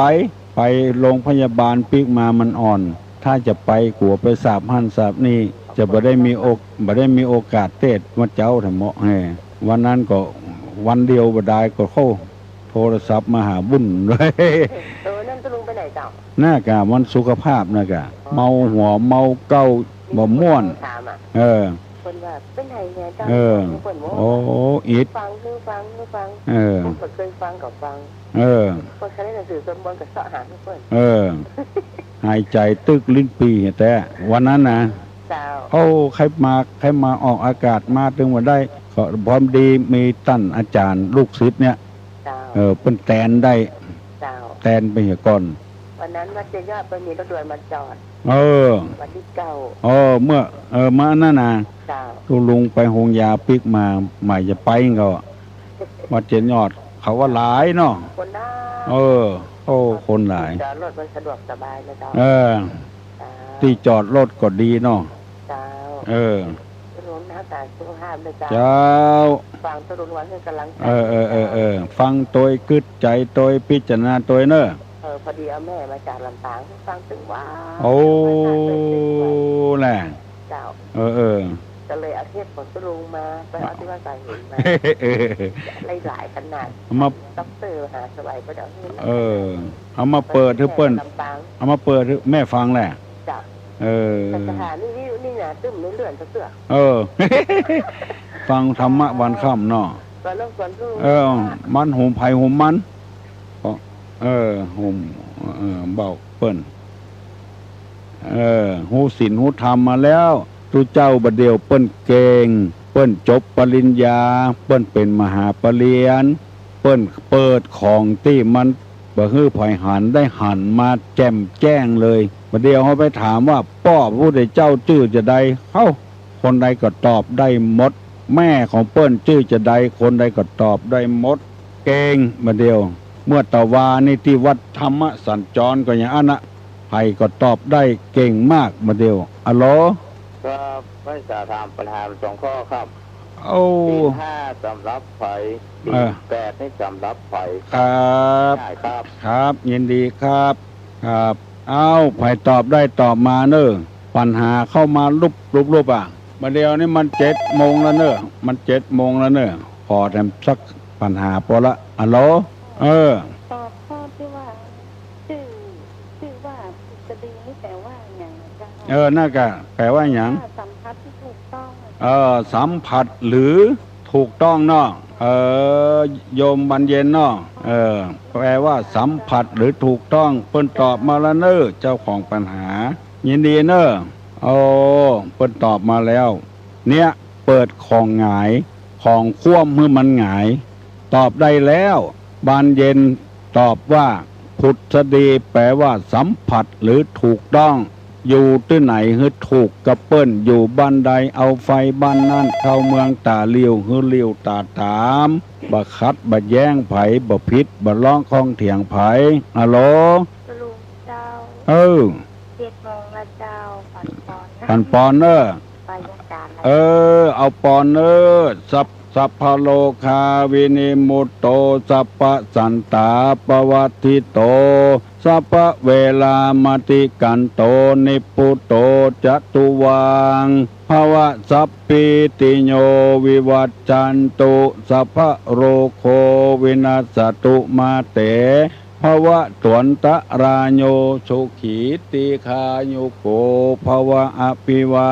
ไปโรงพยาบาลปิ๊กมามันอ่อน ถ้าจะไปกั๋วไปสาบหั้นสาบนี่ จะบ่ได้มีโอ- บ่ได้มีโอกาสเตศน์มาเจ๊าแถมเหมาะแฮ วันนั้นก็วันเดียวบ่ได้ก็เข้าโทรศัพท์มาหาบุญเลย เออ นั่นตุ๊ลุงไปไหนเจ้า น่ากะมันสุขภาพน่ากะ อ๋อ เมาหัวเมาเก๊าบ่ม่วน ถามอะ เออ เปิ้นว่าเป็นไงเจ้า เออ เปิ้นบอก โอ้ อิด ฟังคือฟังคือฟัง เออ ผมก็เคยฟังก็ฟัง เออ เปิ้นเคยได้หนังสือสวดมนต์ก็เซาะหาคือเปิ้น เออ หายใจ๋ตึกลิ้นปี่แต๊ วันนั้นนะ เจ้า โอ้ ใค่มา ใค่มาออกอากาศมาตึงบ่ได้ ก็พอดีมีต้านอาจ๋ารย์ลูกศิษย์เนี่ย เจ้า เออ เปิ้นแตนได้ เจ้า แตนไปเหียก่อน วันนั้นวัดเจดีย์ยอดเปิ้นมีรถด่วนมาจอด เออ วันตี้เก้า เออ เมื่อ เออ มาอันนั้นนะ เจ้า ตุ๊ลุงไปโฮงยาปิ๊กมา หมายจะไปก็ วัดเจดีย์ยอด เขาว่าหลายเนาะ คนหนา เออ โอ้ คนหลาย จอดรถมันสะดวกสบายนะเจ้า เออ เจ้า ตี้จอดรถก็ดีเนาะ เจ้า เออ ตุ๊ลุงฮักษาสุขภาพนะเจ้า เจ้า ฟังตุ๊ลุงวันให้กำลังใจ๋ เออ เออ เออ เจ้า เออ ฟังโตยกึ๊ดใจ๋โตยพิจารณาโตยเนอะ เออ พอดีเอาแม่มาจากลำปาง ฟังตึงวัน โอ้ แหละ เจ้า เออ เออ ก็เลยเอาเทปของตุ๊ลุงมา ไปเอาตี้วัดสายหินมา เออ หลายๆ ขนาด เอามา ด็อกเตอร์มหาสวัยก็จะเอาหื้อ เออ เอามาเปิดหื้อเปิ้น ลำปาง เอามาเปิดหื้อแม่ฟังแหละ เจ้า เออ แต่สถานีวิทยุนี่นะ ตึ้มในเลื่อนเตื้อ เออ ฟังธรรมะวันค่ำเนาะ ก็เรื่องส่วนตัว เออ มันหุมไผหุมมัน เออ หุม เออ บอกเปิ้น เออ ฮู้ศีลฮู้ธรรมมาแล้ว ตุ๊เจ้าบ่าเดี่ยวเปิ้นเก่ง ปิ้นจบปริญญา ปิ้นเป๋นมหาปริญญา ปิ้นเปิดของตี้มันบ่หื้อใผหันได้หันมาแจ่มแจ้งเลย บ่าเดี่ยวเฮาไปถามว่าป้อพระพุทธเจ้าจื้อจาใด เอ้า คนใดก็ตอบได้หมด แม่ของเปิ้นจื้อจาใด คนใดก็ตอบได้หมด เก่ง บ่าเดี่ยว เมื่อตะวานี้ตี้วัดธรรมสัญจรก็อย่างอั้นนะ ใผก็ตอบได้เก่งมาก บ่าเดี่ยว อะโหล ครับ ข้าจะถามปัญหาสองข้อครับ โอ้ ศีลห้าสำหรับใผ เออ ศีลแปดนี่สำหรับใผ ครับ ได้ครับ ครับ ยินดีครับ ครับ เอ้า ใผตอบได้ตอบมาเน่อ ปัญหาเข้ามาลุบลุบลุบอะ บ่าเดี่ยวนี้มันเจ็ดโมงแล้วเน่อ มันเจ็ดโมงแล้วเน่อ ขอแถมสักปัญหาปอละ อะโหล เออ ตอบข้อตี้ว่า จื้อ จื้อว่าผุดสดีนี่แป๋ว่าอะหยังอะเจ้า เออ นั่นก็แป๋ว่าอะหยัง สัมผัสตี้ถูกต้องอะ เออ สัมผัสหรือถูกต้องเนาะ เออ โยมบานเย็นเนาะ เออ แป๋ว่าสัมผัสหรือถูกต้อง เปิ้นตอบมาแล้วเน่อ เจ้าของปัญหา ยินดีเน่อ โอ้ เปิ้นตอบมาแล้ว เนี่ย เปิดของหงาย ของคว่ำหื้อมันหงาย ตอบได้แล้ว บานเย็นตอบว่า ผุดสดีแป๋ว่าสัมผัสหรือถูกต้อง อยู่ตี้ไหนหื้อถูกกับเปิ้น อยู่บ้านใดเอาไฟบ้านนั้น เข้าเมืองต๋าลิ่วหื้อลิ่วต๋าต๋าม บ่ขัดบ่แย้งใผ บ่ผิดบ่ร้องข้องเถียงใผ อะโหล ลุงเจ้า เออ เจ็ดโมงแล้วเจ้า ปันปอนนะ ปันปอนเน่อ ไปยังการแล้ว เออ เอาปอนเน่อ สัพ สัพพะโรคาวินิมมุตโต สัพพะสันตาปะวัตถิโต สัพพะเวรามะติกันโต นิพพุโตจะตุวัง ภะวะ สัพพีติโยวิวัชชันตุ สัพพะโรโควินัสสะตุมาเต ภะวะตวันตะราโย สุขีตีฆายุโกภะวะ อะภิวา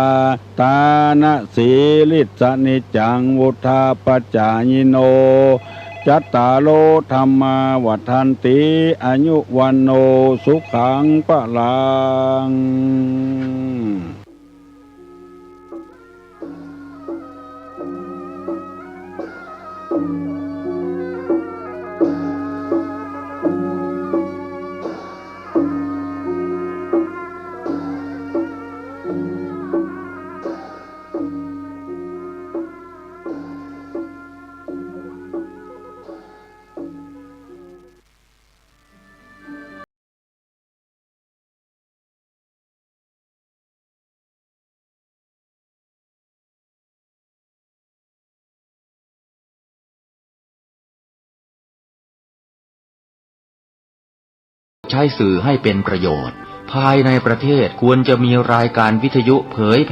ตานะสีลิสสะนิจจัง วุฑฒาปะจายิโน จัตตาโรธัมมาวัฑฒันติ อายุวัณโณสุขังพะลังใช้สื่อให้เป็นประโยชน์ ภายในประเทศควรจะมีรายการวิทยุเผยแผ่